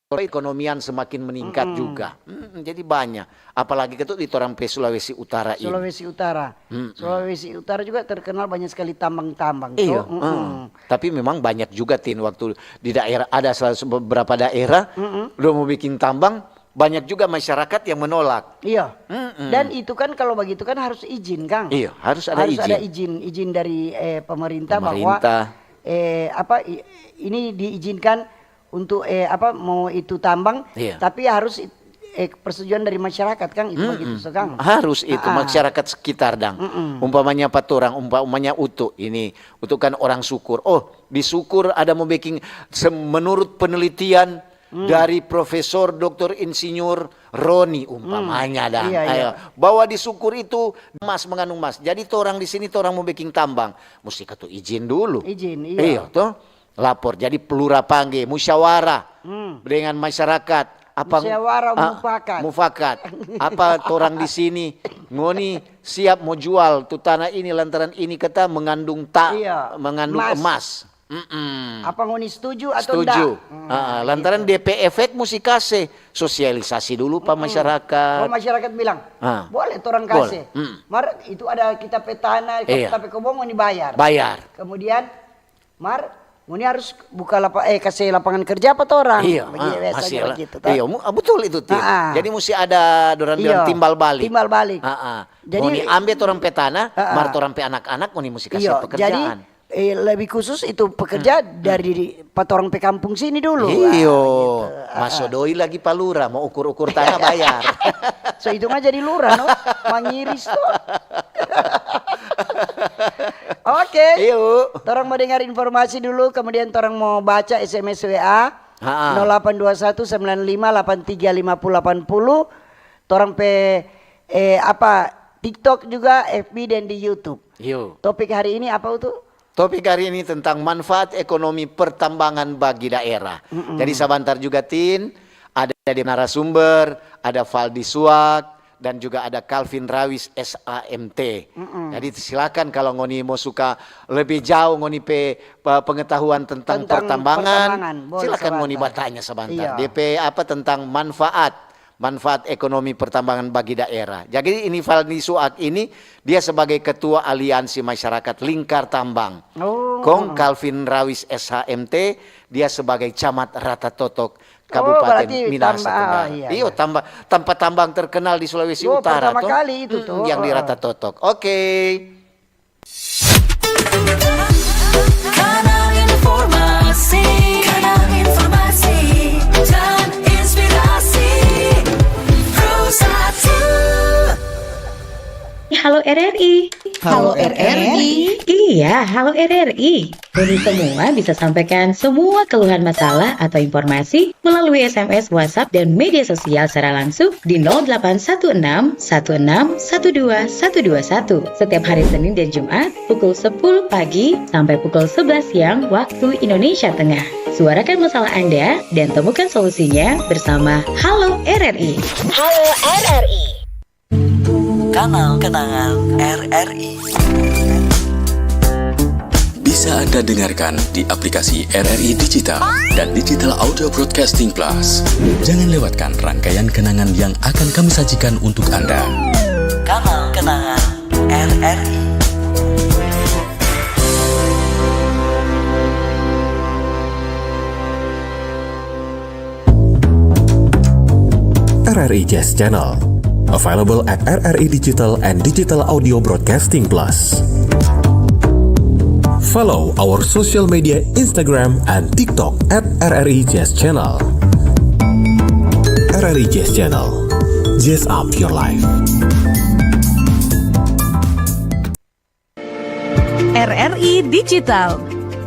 perekonomian semakin meningkat juga. Mm-mm. Mm, jadi banya. Apalagi katu di torang pe Sulawesi Utara ini. Sulawesi Utara. Mm-mm. Sulawesi Utara juga terkenal banyak sekali tambang-tambang, to. Iya, mm-mm, mm. Tapi memang banyak juga, Tin, waktu di daerah, ada salah se-, beberapa daerah, mm-mm, udah mau bikin tambang, banyak juga masyarakat yang menolak. Iya. Mm-mm. Dan itu kan kalau begitu kan harus izin, Kang. Iya, harus ada izin. Harus ada izin, izin dari, eh, pemerintah bahwa, pemerintah, eh, apa, i-, ini diizinkan untuk, eh, apa, mau itu tambang, iya, tapi harus it-, eh, persetujuan dari masyarakat, Kang, itu begitu, so, Kang. Mm-mm. Harus itu, ah, ah, masyarakat sekitar, dang. Mm-mm. Umpamanya pa torang, umpamanya Utu ini, Utu kan orang Syukur. Oh, di Syukur ada mo beking, se-, menurut penelitian, hmm, dari Profesor Doktor Insinyur Roni, hmm, umpamanya, dang. Iya, iya. Ayo, bahwa di Syukur itu emas, mengandung emas. Jadi torang di sini, torang mo beking tambang, musti katu izin dulu. Izin, iya. Iya, to. Lapor. Jadi pelura pangge, musyawarah, hmm, dengan masyarakat. Apa ng-, musyawarah, ah, mufakat. Mufakat. Apa torang di sini, ngoni siap mo jual tu tanah ini lantaran ini kata mengandung ta-, iya, mengandung emas. Emas. Mm-mm. Apa ngoni setuju atau ndak? Setuju. Hmm, ah, lantaran gitu. D P efek musti kase sosialisasi dulu pa, mm-mm, masyarakat. Kalau masyarakat bilang, ah, boleh torang kase. Boleh. Mm. Mar, itu ada kita pe tanah, iya, kita pe kobong ngoni bayar. Bayar. Kemudian, mar, ngoni harus buka lapa-, eh, kase lapangan kerja pa torang. Iya, bagi, ah, biasa masih gitu, ta? Iya, mu-, ah, betul itu, Tin. Ah, ah. Jadi musti ada dorang bilang, iya, timbal balik. Timbal balik. Ah, ah. Jadi ngoni ambe torang pe tanah, ah, ah, mar torang pe anak-anak ngoni musti kase, iya, pekerjaan. Jadi, eh, lebih khusus itu pekerja, hmm, dari pa torang pe kampung sini dulu. Iyo. Ah, gitu. Ah, maso, ah, doi lagi pa lura, mo ukur-ukur tanah bayar. So, itu mah jadi lura, no? Mangiris, to. Oke. Iyo. Torang mo dengar informasi dulu, kemudian torang mo baca S M S W A. Ha-ha. Nol delapan dua satu sembilan lima delapan tiga lima puluh delapan puluh. Torang pe, eh, apa, TikTok juga, F B dan di YouTube. Iyo. Topik hari ini apa, Utu? Topik hari ini tentang manfaat ekonomi pertambangan bagi daerah. Mm-mm. Jadi sabantar juga, Tin, ada di narasumber, ada Valdi Suak, dan juga ada Calvin Rawis, S A M T. Mm-mm. Jadi silakan kalau ngoni mo suka lebih jauh ngoni pe, pe-, pengetahuan tentang pertambangan, tentang pertambangan, boleh silakan ngoni sabantar. Batanya sabantar. Iya. D P apa tentang manfaat manfaat ekonomi pertambangan bagi daerah. Jadi ini Valdi Suak ini, dia sebagai ketua Aliansi Masyarakat Lingkar Tambang. Oh. Kong Calvin Rawis, S H M T, dia sebagai camat Rata Totok, oh, Kabupaten Minahasa Tenggara. Berarti tamba-, oh, iya, iya. Iyo, tamba-, tampa tambang terkenal di Sulawesi Utara, pertama kali itu, mm, to, yang di Rata Totok. Oke. Kanal informasi, kanal informasi dan inspirasi. Pro satu. Halo R R I. Halo R R I. Iya, halo R R I. Ini semua bisa sampaikan semua keluhan masalah atau informasi melalui S M S, WhatsApp, dan media sosial secara langsung di nol delapan satu enam satu enam satu dua satu dua satu setiap hari Senin dan Jumat pukul sepuluh pagi sampai pukul sebelas siang waktu Indonesia Tengah. Suarakan masalah Anda dan temukan solusinya bersama Halo R R I. Halo R R I. Kanal Kenangan R R I. Bisa Anda dengarkan di aplikasi R R I Digital dan Digital Audio Broadcasting Plus. Jangan lewatkan rangkaian kenangan yang akan kami sajikan untuk Anda. Kanal Kenangan R R I. R R I Jazz Channel. Available at R R I Digital and Digital Audio Broadcasting Plus. Follow our social media Instagram and TikTok at R R I Jazz Channel. R R I Jazz Channel. Jazz up your life. R R I Digital.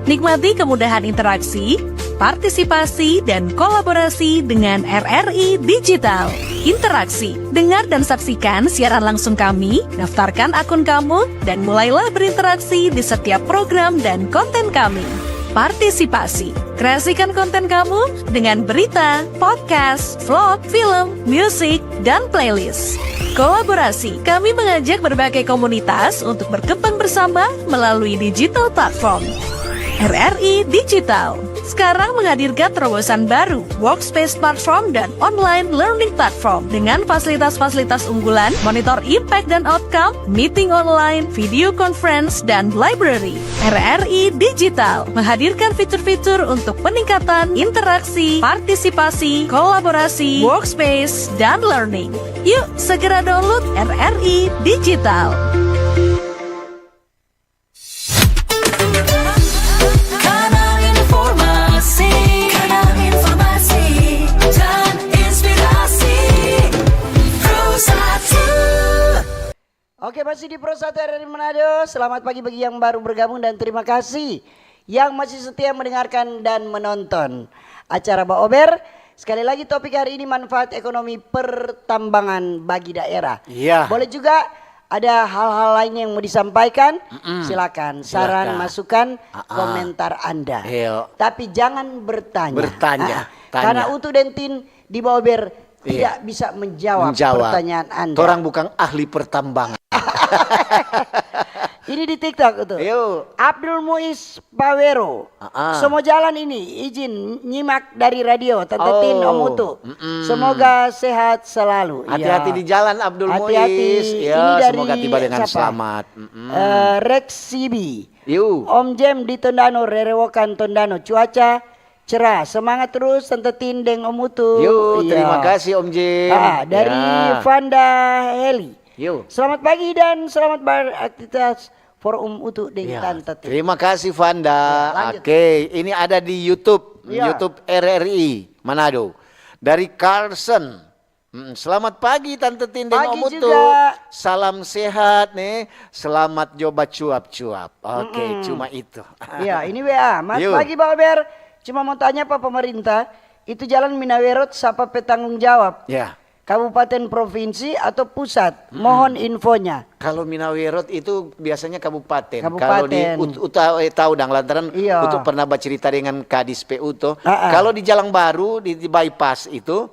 Nikmati kemudahan interaksi, partisipasi, dan kolaborasi dengan R R I Digital. Interaksi. Dengar dan saksikan siaran langsung kami, daftarkan akun kamu, dan mulailah berinteraksi di setiap program dan konten kami. Partisipasi. Kreasikan konten kamu dengan berita, podcast, vlog, film, musik, dan playlist. Kolaborasi. Kami mengajak berbagai komunitas untuk berkembang bersama melalui digital platform. R R I Digital sekarang menghadirkan terobosan baru, workspace platform dan online learning platform dengan fasilitas-fasilitas unggulan, monitor impact dan outcome, meeting online, video conference, dan library. R R I Digital menghadirkan fitur-fitur untuk peningkatan interaksi, partisipasi, kolaborasi, workspace, dan learning. Yuk, segera download R R I Digital. Kanal informasi, kanal informasi dan inspirasi. Pro satu. Oke, masih di Pro satu R R I Manado. Selamat pagi bagi yang baru bergabung dan terima kasih yang masih setia mendengarkan dan menonton acara Baober. Sekali lagi, topik hari ini, manfaat ekonomi pertambangan bagi daerah. Iya. Boleh juga ada hal-hal lain yang mau disampaikan, mm-mm, silakan. Saran, silakan, masukan, ah, ah, komentar Anda. Iyo. Tapi jangan bertanya. Bertanya. Ah, ah. Tanya. Karena Utu deng Tin di Baober, iya, tidak bisa menjawab, menjawab, pertanyaan Anda. Torang bukan ahli pertambangan. Ini di TikTok itu. Yo. Abdul Muiz Pawero. Ah, ah. Semua jalan ini, izin nyimak dari radio, Tante Tin, Om Utu. Oh. Mm-mm. Semoga sehat selalu. Hati-hati, iya, di jalan, Abdul Muiz. Hati-hati. Ya, ini dari semoga tiba dengan siapa? Selamat. Mm-mm. Eh, Rex Sibi. Yo. Om Jem di Tondano, Rerewokan Tondano. Cuaca cerah. Semangat terus, Tante Tin deng Om Utu. Yo, iya, terima kasih, Om Jem. Ah, dari, ya, Vanda Heli. Yo. Selamat pagi dan selamat beraktivitas for Om Utu deng, ya, Tante Tin. Terima kasih, Vanda. Ya, lanjut. Oke, ini ada di YouTube, ya, YouTube R R I Manado. Dari Carson. Mm, selamat pagi, Tante Tin deng Om Utu. Pagi juga. Salam sehat, nih. Selamat jo bacuap-cuap. Oke, mm-mm, cuma itu. Iya, ini W A. Mas, yo, pagi, Baober. Cuma mau tanya pa pemerintah, itu jalan Minawerot sapa pe tanggung jawab? Ya. Kabupaten, provinsi, atau pusat? Mm-mm. Mohon infonya. Kalau Minawerot itu biasanya kabupaten. Kabupaten. Kalau di Ut-, Uta, eh, tahu dang, lantaran, iya, Utu pernah bacerita dengan Kadis P U to. Ah, ah. Kalau di Jalang Baru, di, di bypass itu,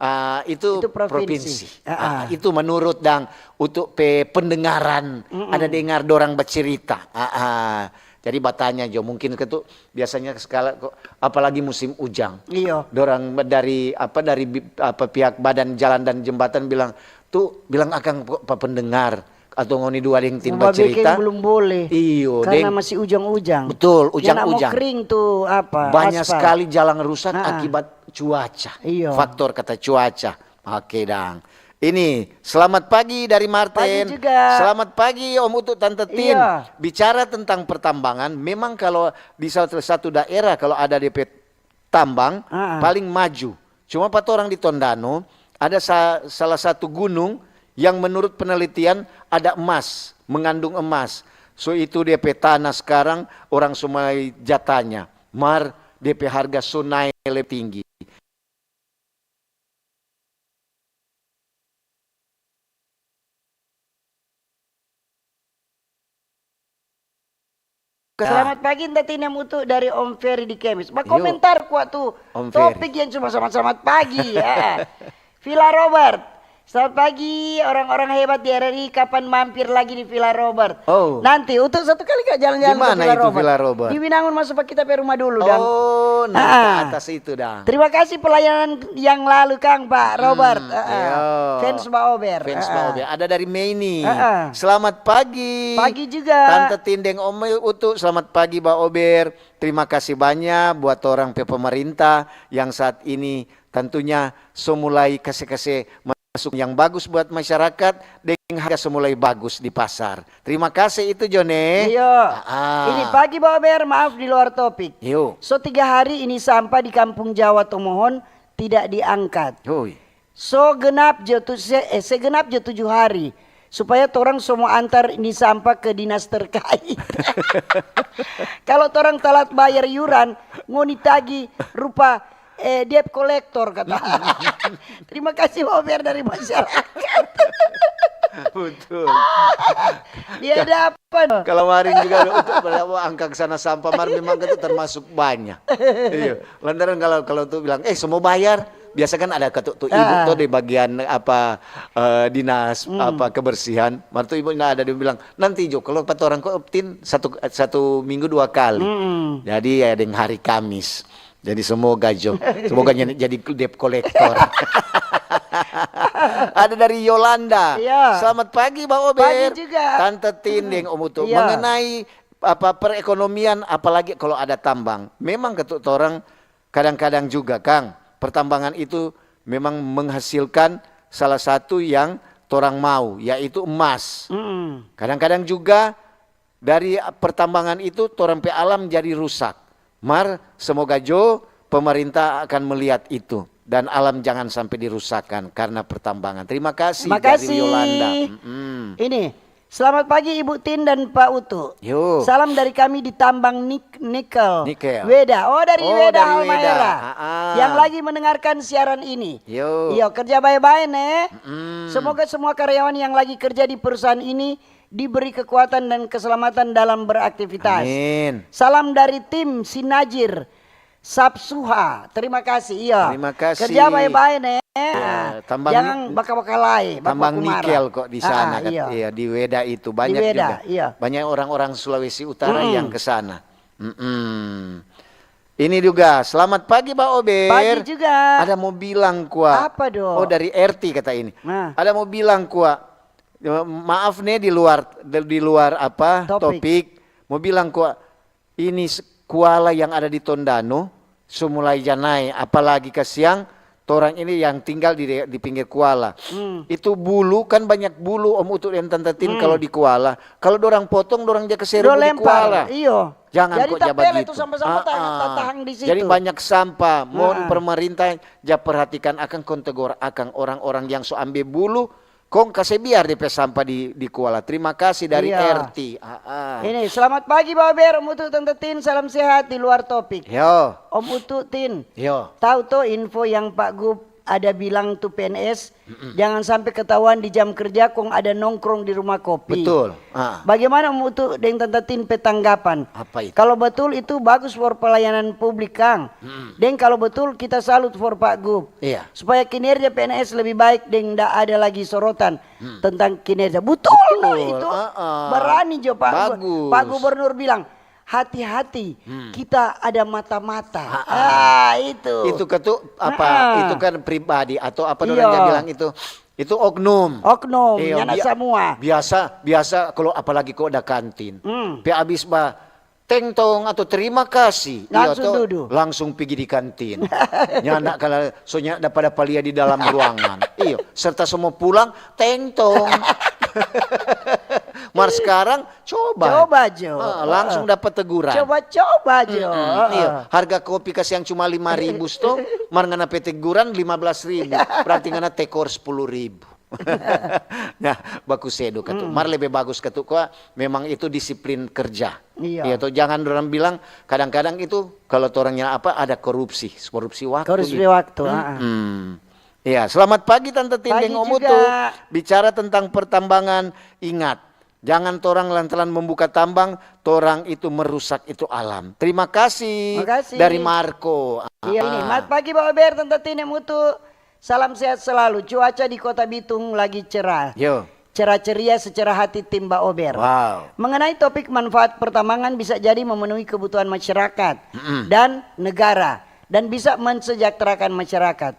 ah, itu, itu provinsi. Provinsi. Ah, ah. Ah, itu menurut dang Utu pe pendengaran, mm-mm, ada dengar dorang bacerita. Ah, ah. Jadi batanya jo, mungkin itu biasanya skala kok, apalagi musim ujang. Iyo. Dorang dari, apa, dari bi-, apa, pihak Badan Jalan dan Jembatan bilang, "Tu bilang akang pa pendengar atau ngoni dua deng Tin bacerita." Belum boleh. Iyo, karena deng, masih ujang-ujang. Betul, ujang-ujang. Kering tu, apa, aspal. Banyak sekali jalan rusak, ah, akibat cuaca. Iyo. Faktor kata cuaca. Oke, dang. Ini, selamat pagi dari Martin. Pagi juga. Selamat pagi, Om Utu, Tante Tin. Iya. Bicara tentang pertambangan, memang kalau di satu, satu daerah, kalau ada depe tambang, ah, ah, paling maju. Cuma pa torang di Tondano, ada sa-, salah satu gunung yang menurut penelitian ada emas, mengandung emas. So itu dia pe tanah sekarang orang so mulai ja tanya. Mar dia pe harga so nae lebe tinggi. Selamat pagi, Nda Tini Mutu dari Om Ferry di Kemis. Bakomentar kwa tu Om Ferry. Topik yang cuma selamat-selamat pagi, ya. Villa Robert. Selamat pagi, orang-orang hebat di R R I. Kapan mampir lagi di Villa Robert? Oh. Nanti, untuk satu kali ka jalan-jalan ke Villa Robert. Di mana itu Villa Robert? Di Binangun, masuk pa kita pe rumah dulu, dang. Oh, nah, ke atas itu, dang. Terima kasih pelayanan yang lalu, Kang, Pak Robert. Hmm, iya. Fans Ba Ober. Fans Ba Ober. Ada dari Meini. Selamat pagi. Pagi juga. Tante Tin deng Om Utu, selamat pagi, Ba Ober. Terima kasih banyak buat orang pe pemerintah yang saat ini tentunya so mulai kase-kase masuk yang bagus buat masyarakat, deng harga so mulai bagus di pasar. Terima kasih itu, Jone. Iyo. Ah, ah. Ini pagi, Ba Ober, maaf di luar topik. Iyo. So tiga hari ini sampah di Kampung Jawa Tomohon tidak diangkat. Hui. So genap jo tu, se-, eh, segenap jo tujuh hari, supaya torang so mo antar ini sampah ke dinas terkait. Kalo torang talat bayar yuran, ngoni tagi rupa, eh, debt collector, kata. Terima kasih, Ba Ober, dari masyarakat. Betul. Dia ada apa, no? Kalau kemarin juga ada untuk berapa angka ke sana sampah, mar memang itu termasuk banyak. Iya. Lantaran kalau, kalau tu bilang, "Eh, semua bayar." Biasa kan ada katu tu ibu tu di bagian apa, eh, dinas apa kebersihan. Mar tu ibu nda ada, dia bilang, "Nanti jo, kalau kata orang ko Tin, satu, satu minggu dua kali." Jadi ya deng hari Kamis. Jadi semoga jo, semoga jadi, jadi debt collector. Ada dari Yolanda. Iya. Selamat pagi, Ba Ober. Pagi juga. Tante Tin deng Om Utu. Iya. Mengenai apa, perekonomian, apalagi kalau ada tambang. Memang katu torang kadang-kadang juga, Kang, pertambangan itu memang menghasilkan salah satu yang torang mau, yaitu emas. Kadang-kadang juga dari pertambangan itu torang pe alam jadi rusak. Mar, semoga jo pemerintah akan melihat itu dan alam jangan sampai dirusakkan karena pertambangan. Terima kasih dari Yolanda. Ini, selamat pagi Ibu Tin dan Pak Utu. Yo. Salam dari kami di tambang nik-, nikel. Nikel. Weda. Oh, dari Weda, Halmaera. Yang lagi mendengarkan siaran ini. Yo. Yo, kerja bae-bae, ne. Semoga semua karyawan yang lagi kerja di perusahaan ini diberi kekuatan dan keselamatan dalam beraktivitas. Amin. Salam dari tim Sinajir Sapsuha. Terima kasih, iya. Terima kasih. Kerja bae-bae, ne. Iya, tambang, jangan baka-baka lae, tambang nikel kok di sana, iya, di Weda itu banyak juga. Banyak orang-orang Sulawesi Utara yang ke sana. Ini juga, selamat pagi, Ba Ober. Pagi juga. Ada mau bilang kwa. Apa dong? Oh, dari R T kata ini. Nah. Ada mau bilang kwa. Maaf nih, di luar, di luar apa, topik. Mau bilang kwa, ini kuala yang ada di Tondano, so mulai ja nae, apalagi kasiang torang ini yang tinggal di, di pinggir kuala. Itu bulu, kan banyak bulu, Om Utu deng Tante Tin, kalau di kuala. Kalau dorang potong, dorang ja kase rubu di kuala. Iyo. Jangan kok ja bagitu. Jadi sampah-sampah tatahang di situ. Jadi banyak sampah. Mohon pemerintah ja perhatikan akang, kong tegor akang orang-orang yang so ambe bulu, kong kase biar de pe sampah di, di kuala. Terima kasih dari R T. Ini, selamat pagi, Ba Ober, Om Utu, Tante Tin, salam sehat di luar topik. Yo. Om Utu, Tin. Yo. Tahu to info yang Pak Gub ada bilang tu P N S, jangan sampe ketahuan di jam kerja kong ada nongkrong di rumah kopi. Betul. Bagaimana Om Utu deng Tante Tin pe tanggapan? Apa itu? Kalo betul itu bagus for pelayanan publik, Kang. Deng kalo betul kita salut for Pak Gub. Iya. Supaya kinerja P N S lebih baik deng nda ada lagi sorotan tentang kinerja. Betul, no itu. Berani jo Pak Gu-, Pak Gubernur bilang, "Hati-hati, kita ada mata-mata." Ah, itu. Itu ketu-, apa, itu kan pribadi atau apa dorang bilang itu? Itu oknum. Oknum, iyo, nyanda samua. Biasa, biasa kalau apalagi kok ada kantin. Pe abis ba, "Teng tong" atau "Terima kasih." Langsung dudu. Langsung pigi di kantin. Nyanda kala, soalnya ada pada palia di dalam ruangan. Iyo, serta semua pulang, "Teng tong." Mar sekarang, coba. Coba jo. Ah, langsung dapat teguran. Coba-coba jo. Iyo, harga kopi kasiang cuma lima ribu sto, mar ngana pe teguran lima belas ribu. Berarti ngana tekor sepuluh ribu. Nah, baku sedu katu. Mm. Mar lebe bagus katu kwa memang itu disiplin kerja. Iya. Iya to, jangan orang bilang kadang-kadang itu kalau torangnya apa ada korupsi, korupsi waktu. Korupsi Itu. Waktu, ah, ah. Mm-mm. Iya, selamat pagi Tante Tin Pagi deng Om juga. Utu. Bicara tentang pertambangan, ingat, jangan torang lantaran membuka tambang, torang itu merusak itu alam. Terima kasih Makasih. Dari Marco. Iya ini. Ah. Mat pagi Bapak Ber, Tante Tin deng Utu. Salam sehat selalu. Cuaca di Kota Bitung lagi cerah. Yo. Cerah ceria secara hati tim Baober. Wow. Mengenai topik manfaat pertambangan bisa jadi memenuhi kebutuhan masyarakat Mm-mm. dan negara dan bisa mensejahterakan masyarakat.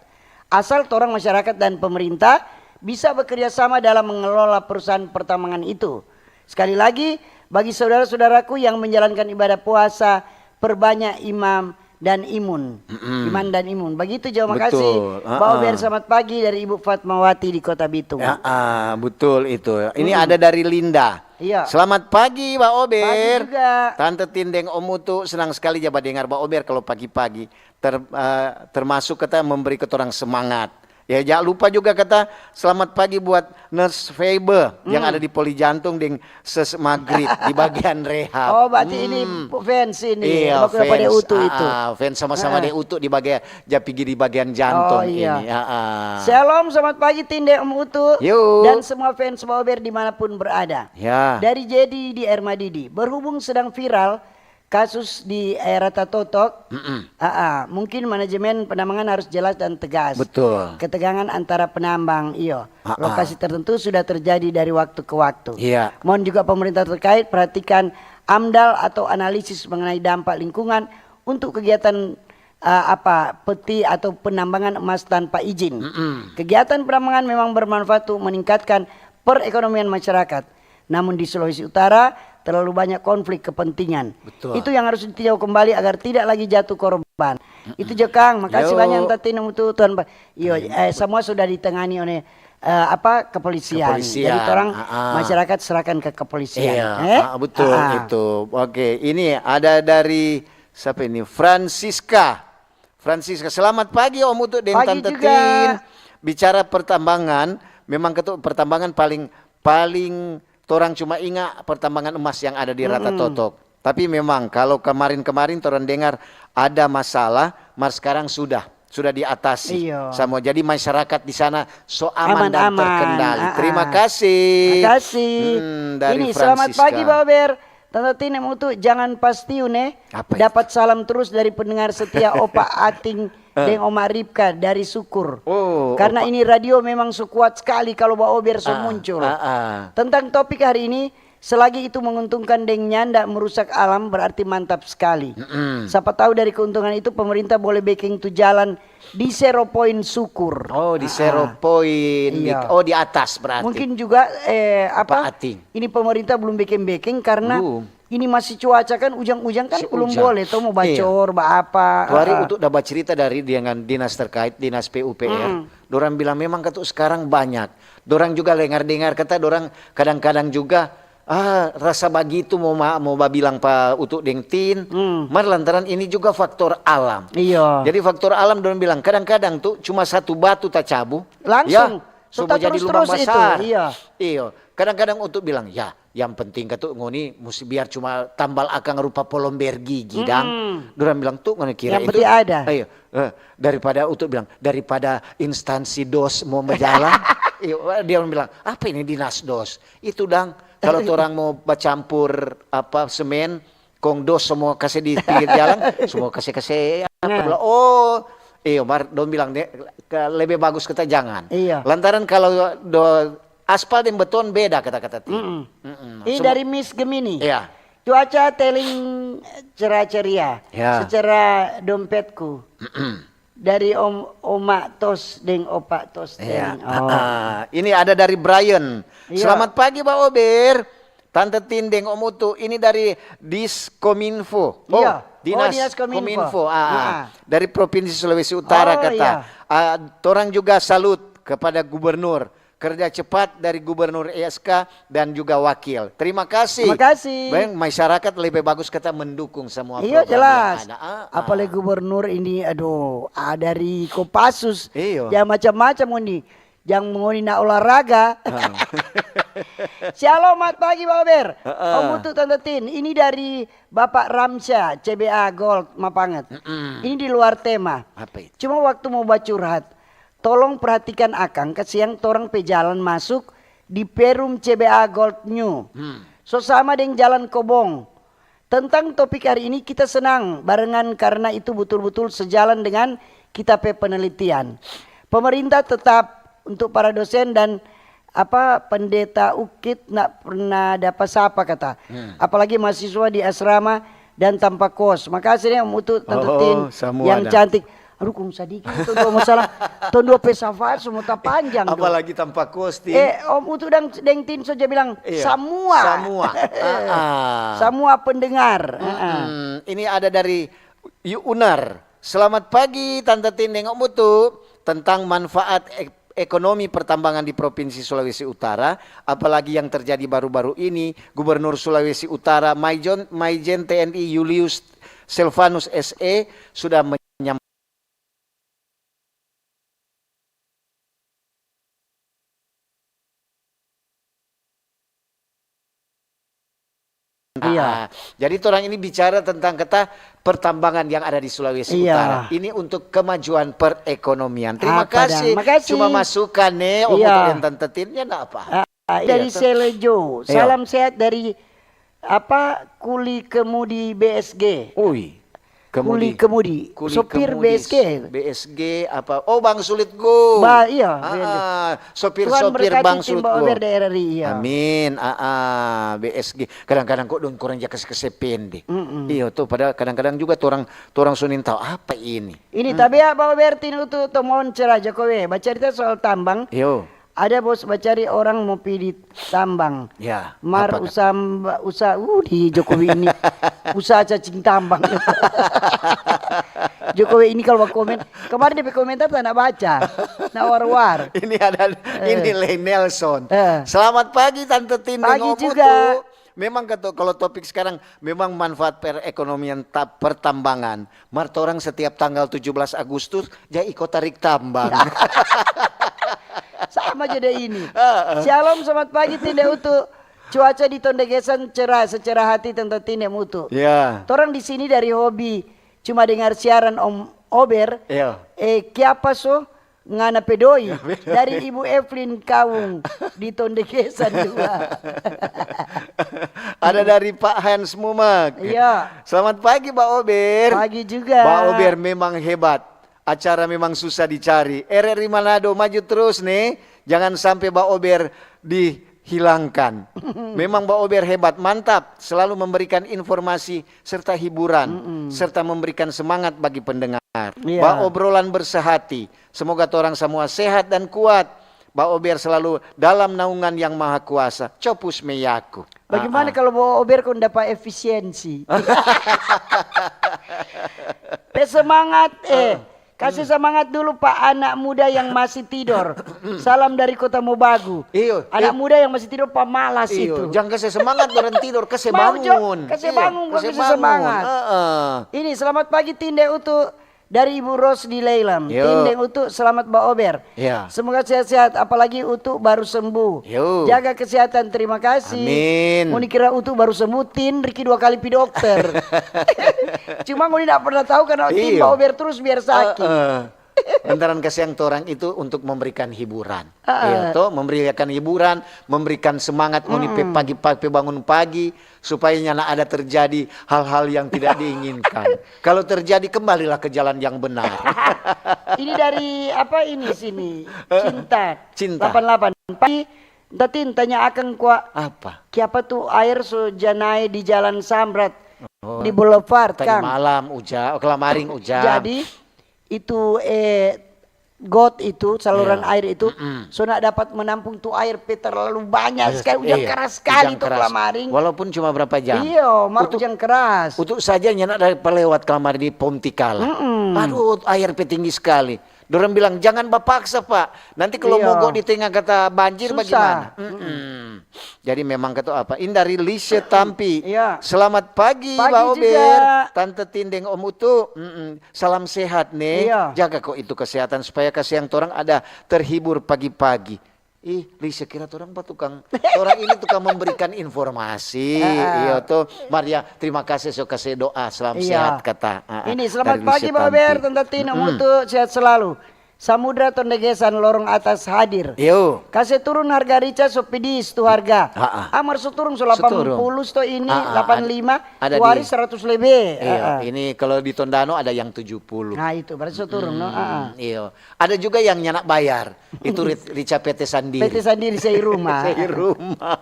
Asal torang masyarakat dan pemerintah bisa bekerja sama dalam mengelola perusahaan pertambangan itu. Sekali lagi, bagi saudara-saudaraku yang menjalankan ibadah puasa, perbanyak imam dan imun. Mm-mm. Iman dan imun. Begitu jo, Betul. makasih. Ah, Baober, ah. Selamat pagi dari Ibu Fatmawati di Kota Bitung. Ya, ah, betul itu. Ini Mm-mm. Ada dari Linda. Iya. Selamat pagi, Baober. Pagi juga. Tante Tin deng Om Utu, senang sekali ja badengar Baober kalau pagi-pagi. Ter-, eh, termasuk kata memberi ketorang semangat. Ya, jangan lupa juga kata selamat pagi buat Nurse Febe yang Hmm. Ada di Poli Jantung deng Ses Magrit di bagian rehab. Oh, berarti ini Hmm. fans ini. Iya, Bakal pada fans. Utu Ah, itu. ah, fans sama-sama Ah. Deng Utu di bagian, ja pigi di bagian jantung Oh, iya. Ini. Ah, ah. Shalom, selamat pagi Tin deng Om Utu Yo. dan semua fans Baober dimanapun berada. Ya. Dari Jedi di Ermadidi. Berhubung sedang viral kasus di Rata Totok, Mm-mm. ah, ah, mungkin manajemen penambangan harus jelas dan tegas. Betul. Ketegangan antara penambang, iyo. Ah, ah. Lokasi tertentu sudah terjadi dari waktu ke waktu. Iya. Mohon juga pemerintah terkait perhatikan AMDAL atau analisis mengenai dampak lingkungan untuk kegiatan, eh, apa, peti atau penambangan emas tanpa izin. Mm-mm. Kegiatan penambangan memang bermanfaat untuk meningkatkan perekonomian masyarakat. Namun di Sulawesi Utara terlalu banyak konflik kepentingan. Betul. Itu yang harus ditinjau kembali agar tidak lagi jatuh korban. Itu jo Kang, makasih Yo. Banyak Tante Tin deng Utu, Tuan. Iyo, eh, semua sudah ditangani oleh, eh, apa, kepolisian. Kepolisian, Jadi orang ah, ah. Masyarakat serahkan ke kepolisian. Iya, Eh? ah, betul Ah, ah. Itu. Oke, ini ada dari siapa ini? Francisca. Francisca, selamat pagi Om Utu deng Pagi Tante juga. Tin. Bicara pertambangan, memang ketu pertambangan paling paling torang cuma inga pertambangan emas yang ada di Rata Mm-mm. Totok. Tapi memang kalau kemarin-kemarin torang dengar ada masalah, mar sekarang sudah sudah diatasi Iya. Semua. Jadi masyarakat di sana so aman dan Aman-aman, terkendali. ah, Terima ah. Kasih. Makasih. Hmm, dari Ini selamat Francisca. Pagi Baober. Tante Tin deng Utu, jangan pastiu ne. Apa itu? Dapat salam terus dari pendengar setia Opa Ating deng Oma Ripka dari Sukur. Oh, Karena Opa. Ini radio memang so kuat sekali kalau Baober so Ah, muncul. Ah, ah. Tentang topik hari ini, selagi itu menguntungkan deng nyanda merusak alam, berarti mantap sekali. Mm-mm. Siapa tahu dari keuntungan itu pemerintah boleh bikin tu jalan di Zero Point Sukur. Oh, di Ah, Zero ah. Point. Di, Iya. Oh, di atas berarti. Mungkin juga, eh, apa? Pak Ating. Ini pemerintah belum bikin-bikin karena Belum. Ini masih cuaca kan ujang-ujang kan Si belum ujang. Boleh to mau Iya. Bacor, ba apa. Tuari Ah, ah. Untuk dapat cerita dari dengan dinas terkait, dinas P U P R, Mm-mm. Dorang bilang memang katu sekarang banyak. Dorang juga lengar-dengar kata dorang kadang-kadang juga ah rasa bagitu mau ma- mau babilang pa Utu deng Tin. Hmm. Mar lantaran ini juga faktor alam. Iya. Jadi faktor alam dorang bilang kadang-kadang tu cuma satu batu tacabu. Langsung. Ya, so Tetap mau jadi terus-terus lubang itu, basar. Iya. Iyo. Kadang-kadang Utu bilang ya yang penting katu ngoni musti biar cuma tambal akang rupa polomber gigi dang. Mm-mm. Dorang bilang tu ngoni kira Yang itu. Penting ada. Ayo, eh, daripada Utu bilang daripada instansi dos mau berjalan. Iyo, dia bilang apa ini dinas dos? Itu dang kalau tu orang mau bacampur apa semen kong dos semua kasih di pinggir jalan, semua kasih kasih apa Nah. bilang oh iyo mar dong bilang deh ke- lebih bagus kita jangan. Iya. Lantaran kalau do aspal deng beton beda kata-kata Tin. Mm-mm. Mm-mm. Ini Semua- dari Miss Gemini. Iya. Cuaca teling cerah ceria. Ya. Secara dompetku. Dari om oma tos deng opa tos Iya. teling. Oh. Ah, ini ada dari Brian. Iya. Selamat pagi Pak Ober. Tante Tin deng Om Utu. Ini dari Diskominfo. Oh, Iya. Oh, Dinas, Dinas Kominfo. Kominfo. Ah, Ah. Dari Provinsi Sulawesi Utara Oh, kata. Iya. Ah, torang juga salut kepada gubernur. Kerja cepat dari gubernur S K dan juga wakil. Terima kasih. Terima kasih. Bang, masyarakat lebih bagus kita mendukung semua Iya program jelas. Yang ada. Ah, ah. Apalagi gubernur ini, aduh, ah, dari Kopassus. Iya. Ya macam-macam ini. Jang ngoni na olahraga. Shalom, mat pagi, Baober. Heeh. Om Utu, Tante Tin. Ini dari Bapak Ramsya, C B A Gold, Mapanget. Mm-mm. Ini di luar tema. Apa itu? Cuma waktu mau bacurhat, tolong perhatikan akang, kasiang torang pe jalan masuk di Perum C B A Gold New. Hmm. So sama deng jalan kobong. Tentang topik hari ini, kita senang barengan karena itu butul-butul sejalan dengan kita pe penelitian. Pemerintah tetap untuk para dosen dan apa, pendeta ukit ndak pernah dapa sapa kata. Hmm. Apalagi mahasiswa di asrama dan tanpa kos. Makasih deh Om Utu, Tante Tin yang cantik. Aduh, kong sadiki tong dua mo salah. Tong dua pe syafaat so mo tapanjang do. Apalagi tanpa kos, Tin. Eh, Om Utu dang deng Tin so ja bilang, iya, samua. Samua. Ah, ah. Samua pendengar. Mm-mm. Ah, ah. Ini ada dari Yu Unar. Selamat pagi, Tante Tin deng Om Utu. Tentang manfaat ek-, ekonomi pertambangan di Provinsi Sulawesi Utara, apalagi yang terjadi baru-baru ini, Gubernur Sulawesi Utara, Maijon-, Maijen T N I Julius Silvanus S E, sudah menyam-, iya. Ah, jadi torang ini bicara tentang kata pertambangan yang ada di Sulawesi, iya, Utara. Ini untuk kemajuan perekonomian. Terima kasih. Apa dang? Makasih. Cuma masukan nih, Om Utu deng Tante Tin, ya ndak apa. Ah, iya, dari Selejo. Iya. Salam sehat dari apa, Kuli Kemudi B S G. Ui. Kemudi. Kuli Kemudi. Sopir B S G. B S G apa? Oh, Bang Sulit Go. Ba, iya. Ah, ah. Sopir-sopir Bang Sulit Go. Tuhan berkati tim Baober di R R I, iya. Amin. Ah, ah, B S G. Kadang-kadang kok dong kurang ja kase-kase pende. Mm-mm. Iyo, tuh, padahal kadang-kadang juga torang, torang so nintau apa ini. Ini, hmm, tabea Baober, Tin, Utu, to mohon cerai jo kowe. Bacarita soal tambang. Iyo. Ada bos bacari orang mo pi di tambang. Ya, mar apa kata? Usa mba-, usa, uh, di Jokowi ini. Usaha cacing tambang. Jokowi ini kalau bakomen, kemarin dia pe komentar tak nak baca. Nak war-war. Ini ada, eh, ini Lei Nelson. Eh. Selamat pagi, Tante Tin deng Om Utu. Pagi juga. Memang kata, kalau topik sekarang memang manfaat perekonomian ta-, pertambangan. Mar torang setiap tanggal tujuh belas Agustus ja iko tarik tambang. Sama jo deng ini. Heeh. Shalom, selamat pagi, Tin deng Utu. Cuaca di Tondegesan cerah, secerah hati tentang Tin deng Utu. Ya. Torang di sini dari hobi cuma dengar siaran Om Ober. Iya. Eh, kiapa so? Ngana pe doi. Ya, betul. Dari Ibu Evelyn Kawung di Tondegesan dua. Ada dari Pak Hans Mumak. Iya. Selamat pagi, Ba Ober. Pagi juga. Ba Ober memang hebat. Acara memang susah dicari. R R I Manado maju terus nih. Jangan sampe Ba Ober dihilangkan. Memang Ba Ober hebat, mantap. Selalu memberikan informasi serta hiburan, mm-mm, serta memberikan semangat bagi pendengar. Iya. Ba obrolan bersehati. Semoga torang samua sehat dan kuat. Ba Ober selalu dalam naungan Yang Maha Kuasa. Copus meyaku. Bagaimana kalau Ba Ober kong dapa efisiensi? Pe semangat, eh. Kase semangat dulu pa anak muda yang masih tidor. Salam dari Kota Mobagu. Iyo, anak muda yang masih tidor pamalas itu. Jang kase semangat dorang tidor, kase bangun. Kase bangun, kong kase semangat. Heeh. Ini, selamat pagi, Tin deng Utu. Dari Ibu Ros di Leilam. Yo. Tin deng Utu, selamat Ba Ober. Ya. Semoga sehat-sehat, apalagi Utu baru sembuh. Yo. Jaga kesehatan, terima kasih. Amin. Ngoni kira Utu baru sembuh, Tin Riki dua kali pi dokter. Cuma ngoni ndak pernah tahu karena Tin Ba Ober terus biar sakit. Heeh. Lantaran kasiang torang itu untuk memberikan hiburan. Heeh. Iya toh, memberikan hiburan, memberikan semangat ngoni pe pagi, pagi, bangun pagi, supaya nyanda ada terjadi hal-hal yang tidak diinginkan. Kalau terjadi, kembalilah ke jalan yang benar. Ini dari apa ini sini? Cinta. Cinta. Delapan delapan. Pagi, Tatin, tanya akang kwa. Apa? Kiapa tu aer so ja nae di Jalan Samrat, di Boulevard, Kang? Tadi malam uja-, oh, kelamaring ujan. Jadi, itu, eh, got itu, saluran air itu, so ndak dapat menampung tu air pe terlalu banyak skali, ujan keras skali tu kelamaring. Walaupun cuma berapa jam. Iyo, mar ujan keras. Utu saja nyanda dapa lewat kelamaring di Pontikala. Aduh, air pe tinggi skali. Dorang bilang, "Jangan bapaksa, Pak. Nanti kalau Iya. mogok di tengah kata banjir, Susah. Bagaimana?" Mm-mm. Jadi memang kata apa? Ini dari Lise Tampi. Iya. "Selamat pagi, Pagi Ba Ober, juga. Tante Tindeng, Om Utu. Mm-mm. Salam sehat nih. Iya. Jaga ko itu kesehatan supaya kasiang torang ada terhibur pagi-pagi." Ih, Lise kira torang pa tukang, torang ini tukang memberikan informasi. Ah. Iya tuh, Maria, terima kasih so kasih doa, salam Iya. sehat kata. Ah, ah, Ini selamat dari pagi, Lise Ba Ober, Tampi. Tante Tin, Om Mm-mm. Utu, sehat selalu. Samudra Tondegesan, lorong atas hadir. Yo. Kase turun harga rica so pidis tu harga. Ha-ha. Amar so turun so So turun. delapan puluh sto ini, Ha-ha, delapan lima, ada, ada tu hari di seratus lebih. Iya, Ha-ha. ini kalau di Tondano ada yang tujuh puluh. Nah, itu berarti so turun, no? Ha-ha. Hmm, iya. Ada juga yang nyanda bayar. Itu ri- rica P T sandiri. P T sandiri sei rumah. Sei rumah.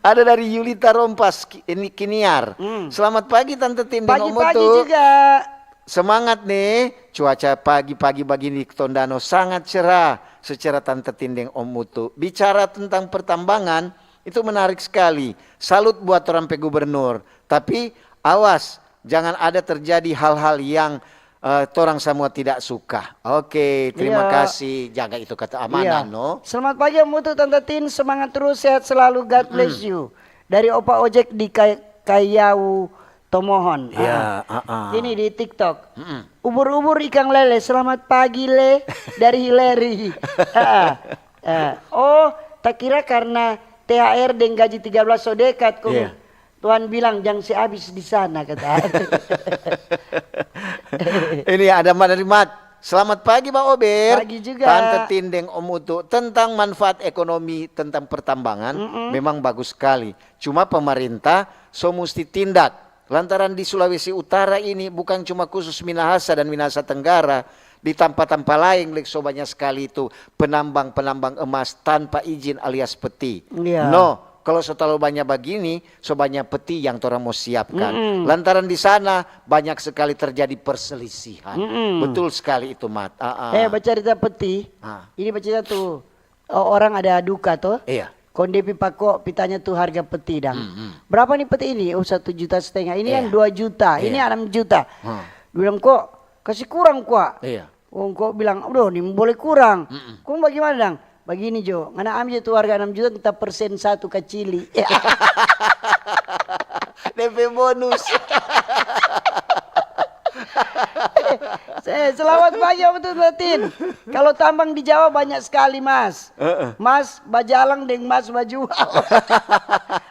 Ada dari Yulita Rompas, Ki- ini Kiniar. Hmm. "Selamat pagi Tante Tindeng, Om Pagi-pagi Utu. Juga. Semangat nih, cuaca pagi-pagi bagini di Tondano sangat cerah." Secara Tante Tindeng, Om Utu. Bicara tentang pertambangan, itu menarik sekali. Salut buat orang pe gubernur. Tapi awas, jangan ada terjadi hal-hal yang eh, torang semua tidak suka. Oke, terima Iya. kasih. Jaga itu kata amanah, Iya. No. Selamat pagi, Om Utu, Tante Tin, semangat terus, sehat selalu, God bless you. Dari Opa Ojek di Kay- Kayau Tomohon. Iya, Ah. ah, ah. Ini di TikTok. Mm-mm. Ubur-ubur ikang lele, selamat pagi le, dari Hileri. Ah, ah. Oh, tak kira karena T H R deng gaji tiga belas so dekat, kong Iya. Tuhan bilang, "Jang se abis di sana," kata. Ini ada Madarimat. "Selamat pagi, Ba Ober. Pagi juga. Tante Tindeng, Om Utu. Tentang manfaat ekonomi, tentang pertambangan, memang bagus sekali. Cuma pemerintah so musti tindak. Lantaran di Sulawesi Utara ini bukan cuma khusus Minahasa dan Minahasa Tenggara, di tampa-tampa laeng lagi so banya skali itu penambang-penambang emas tanpa izin alias peti. Iya. No, kalo so talalu banya bagini, so banya peti yang torang mo siapkan. Mm-mm. Lantaran di sana banyak sekali terjadi perselisihan. Mm-mm. Betul skali itu, Mat. Ah, ah. Eh, bacarita peti. Ah. Ini bacarita tu, o-, orang ada duka to. Iya. Kong dia pi pako, pi tanya tu harga peti dang. Hmm, hmm. Berapa ni peti ini? Oh, satu juta setengah. Ini Iya. yang dua juta. Ini Iya. enam juta. Hmm. Bilang, "Kok kasi kurang, kwa?" Iya. Kong ko bilang, "Aduh, ni boleh kurang." Mm-mm. Kong bagaimana dang? Bagini jo, ngana ambe jo tu harga enam juta, kita persen satu kacili. D P bonus. Se-, selamat pagi, Om Tutin. Kalau tambang di Jawa banyak sekali, Mas. Heeh. Mas bajalang deng Mas bajual.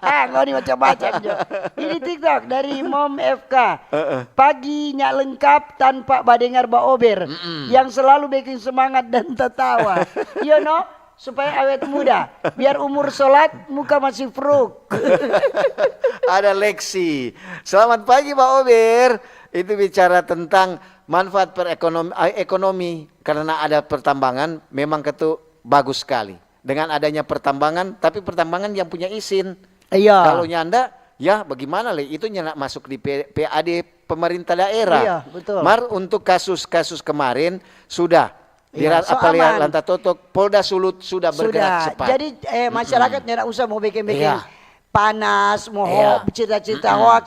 Ah, ngoni macam-macam jo. Ini TikTok dari Mom F K. Heeh. Pagi nya lengkap tanpa badengar Ba Ober. Mm-mm. Yang selalu bikin semangat dan tertawa. Iyo no? Supaya awet muda. Biar umur sholat, muka masih fruk. Ada Lexi. Selamat pagi, Ba Ober. Itu bicara tentang manfaat perekonom-, eh, ekonomi. Karena ada pertambangan, memang ketu bagus sekali. Dengan adanya pertambangan, tapi pertambangan yang punya izin. Iya. Kalau nyanda, ya bagaimana le? Itu nyanda masuk di P-, P A D pemerintah daerah. Iya, betul. Mar untuk kasus-kasus kemarin sudah. Iya, Dira-, so apa lihat aman. Lanta Totok, Polda Sulut sudah bergerak Sudah. cepat. Jadi eh, masyarakat nyanda usah mau bikin-bikin Iya. panas, mau Iya. hoax, cerita-cerita hoax.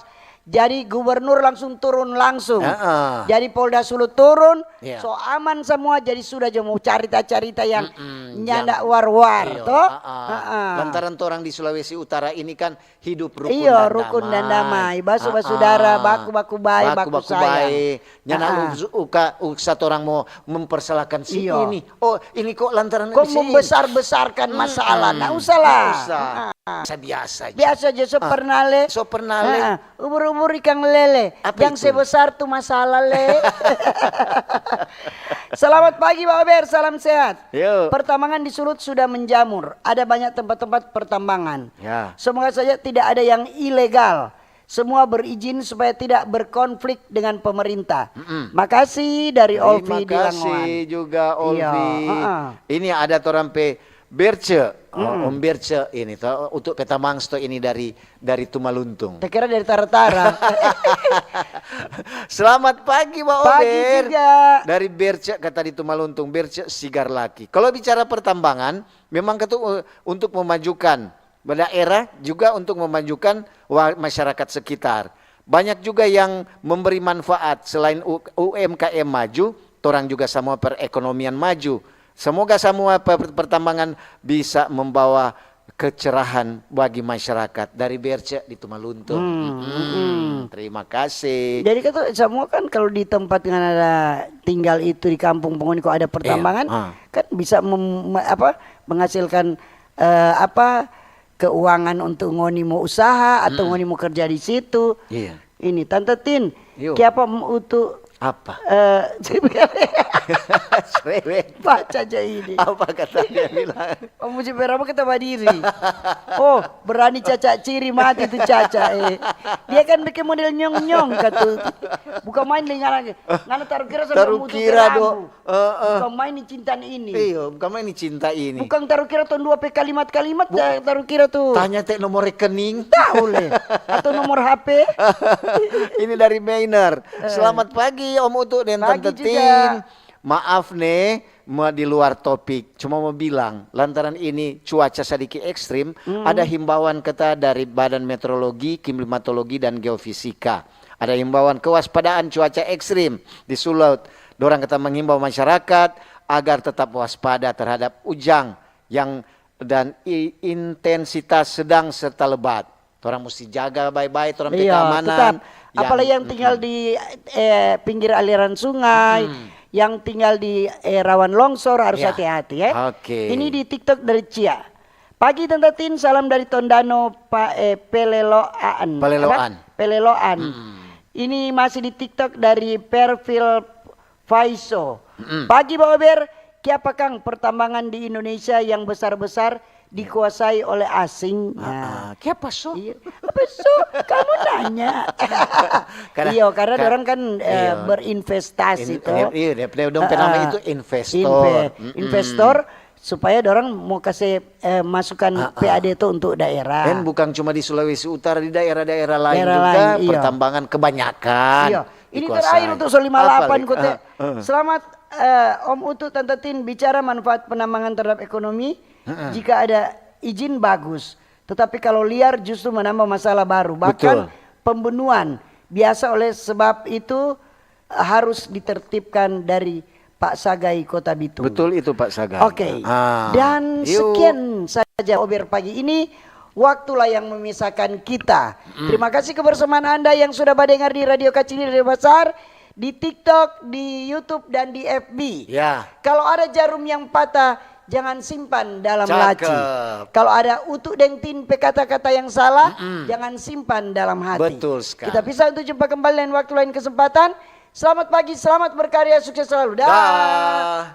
Jadi gubernur langsung turun langsung. Heeh. Jadi Polda Sulut turun, Iya. so aman semua. Jadi sudah jo mau carita-carita yang Mm-mm, nyanda yang war-war, Iya, toh? ah, ah. Heeh. Lantaran torang di Sulawesi Utara ini kan hidup rukun Iya, dan rukun damai. dan damai. Basu-basu Ah, dara, ah. baku-baku bae, baku Baku-baku sayang. bae. Nyanda Ah, ah. uka, uka, uka torang mau mempersalahkan si Iya. ini. Oh, ini kok lantaran Kok si ini. membesar-besarkan masalah? Nggak usah lah. Nggak usah. Ah, ah. Biasa-biasa aja. Biasa aja, so Ah, pernah le. So pernah le. Ah, ah. Ubur-ubur ikang lele. Apa Yang itu? Sebesar tu masalah le. Selamat pagi, Ba Ober. Salam sehat. Yo. Pertambangan di Sulut sudah menjamur. Ada banyak tempat-tempat pertambangan. Ya. Semoga saja tidak ada yang ilegal. Semua berizin supaya tidak berkonflik dengan pemerintah. Mm-mm. Makasih dari Olvi di Terima kasih Langoan. juga, Iya, Olvi. heeh. Ini ada torang pe Berce. Oh, Om Berce ini toh, untuk Petamangsto ini dari, dari Tumaluntung. Tak kira dari Tara-Tara. Selamat pagi, Ba Pagi Ober. Juga. Dari Berce, kata di Tumaluntung, Berce sigar laki. Kalau bicara pertambangan, memang ketu, eh, untuk memajukan daerah, juga untuk memajukan wa-, masyarakat sekitar. Banyak juga yang memberi manfaat selain U-, U M K M maju, torang juga samua perekonomian maju. Semoga samua per-, pertambangan bisa membawa kecerahan bagi masyarakat dari Berce di Tumaluntung. Hmm, Mm-mm. hmm. Terima kasih. Jadi kata samua kan kalau di tempat ngana ada tinggal itu di kampung pengoni kok ada pertambangan, Iya, ah. kan bisa mem-, me-, apa, menghasilkan, eh, apa, keuangan untuk ngoni mau usaha atau Mm-mm. ngoni mau kerja di situ. Iya. Ini, Tante Tin, Yo. kiapa Om Utu, Apa? eh, Cerewet. Baca aja ini. Apa kata dia bilang? Om Uji Berapa kita badiri. Oh, berani caca ciri mati tu caca, eh. Dia kan bikin model nyong-nyong katu. Bukan main dengan ngana taru kira sampai Taru Om Utu kira do. Berapa. Eh, eh. Bukan main ni cinta ini. Iyo, bukan main ni cinta ini. Bukan taru kira tong dua pe kalimat-kalimat, Bu- ta-, taru kira tu. Tanya te nomor rekening. Tahu le. Atau nomor H P. Ini dari Mainer. Eh. Selamat pagi, Om Utu dan Pagi Tante juga. Tin. Maaf ne, ma-, di luar topik. Cuma mau bilang, lantaran ini cuaca sadiki ekstrim, Hmm. ada himbauan kata dari Badan Meteorologi, Klimatologi, dan Geofisika. Ada himbauan kewaspadaan cuaca ekstrim di Sulut. Dorang kata menghimbau masyarakat agar tetap waspada terhadap ujang yang, dan i-, intensitas sedang serta lebat. Torang musti jaga bae-bae torang pe Iya, keamanan. tetap. Apalagi yang tinggal mm-mm. di, eh, pinggir aliran sungai, Mm-mm. yang tinggal di, eh, rawan longsor harus Iya. hati-hati, eh. Oke. Ini di TikTok dari Cia. Pagi Tante Tin, salam dari Tondano, Pa-, eh, Peleloan. Peleloan. Apa? Peleloan. Mm-mm. Ini masih di TikTok dari Perfil Faiso. Mm-mm. Pagi, Baober. Kiapa kang pertambangan di Indonesia yang besar-besar dikuasai oleh asing? Ah, Nah. ah. Kiapa so? Iya. Apa so? Kamu nanya. Karena, Iyo, karena kar-, dorang kan, eh, iyo. berinvestasi In-, to. in-, iyo, dia, dia dong pe nama Ah, ah. itu investor. Inve-, Mm-mm. investor supaya dorang mau kasih, eh, masukan Ah, ah. P A D to untuk daerah. Dan bukan cuma di Sulawesi Utara, di daerah-daerah lain Daerah juga lain, iyo. pertambangan kebanyakan Iyo. Ini dikuasai. terakhir untuk Solima Apa delapan, lagi? Kote. Ah, ah. Selamat, eh, Om Utu, Tante Tin, bicara manfaat penambangan terhadap ekonomi. Heeh. Jika ada izin, bagus. Tetapi kalau liar, justru menambah masalah baru. Bahkan Betul. pembunuhan. Biasa oleh sebab itu, eh, harus ditertibkan dari Pak Sagai Kota Bitung. Betul itu, Pak Sagai. Oke. Ah. Dan Yuk. sekian saja Ober pagi ini. Waktulah yang memisahkan kita. Mm. Terima kasih kebersamaan Anda yang sudah badengar di Radio Kacili, Radio Basar, di TikTok, di YouTube, dan di F B. Ya. Kalau ada jarum yang patah, jangan simpan dalam laci. Cakep. Kalau ada Utu deng Tin pe kata-kata yang salah, Mm-mm. jangan simpan dalam hati. Betul sekali. Kita bisa untuk jumpa kembali lain waktu, lain kesempatan. Selamat pagi, selamat berkarya, sukses selalu. Dah. Dah.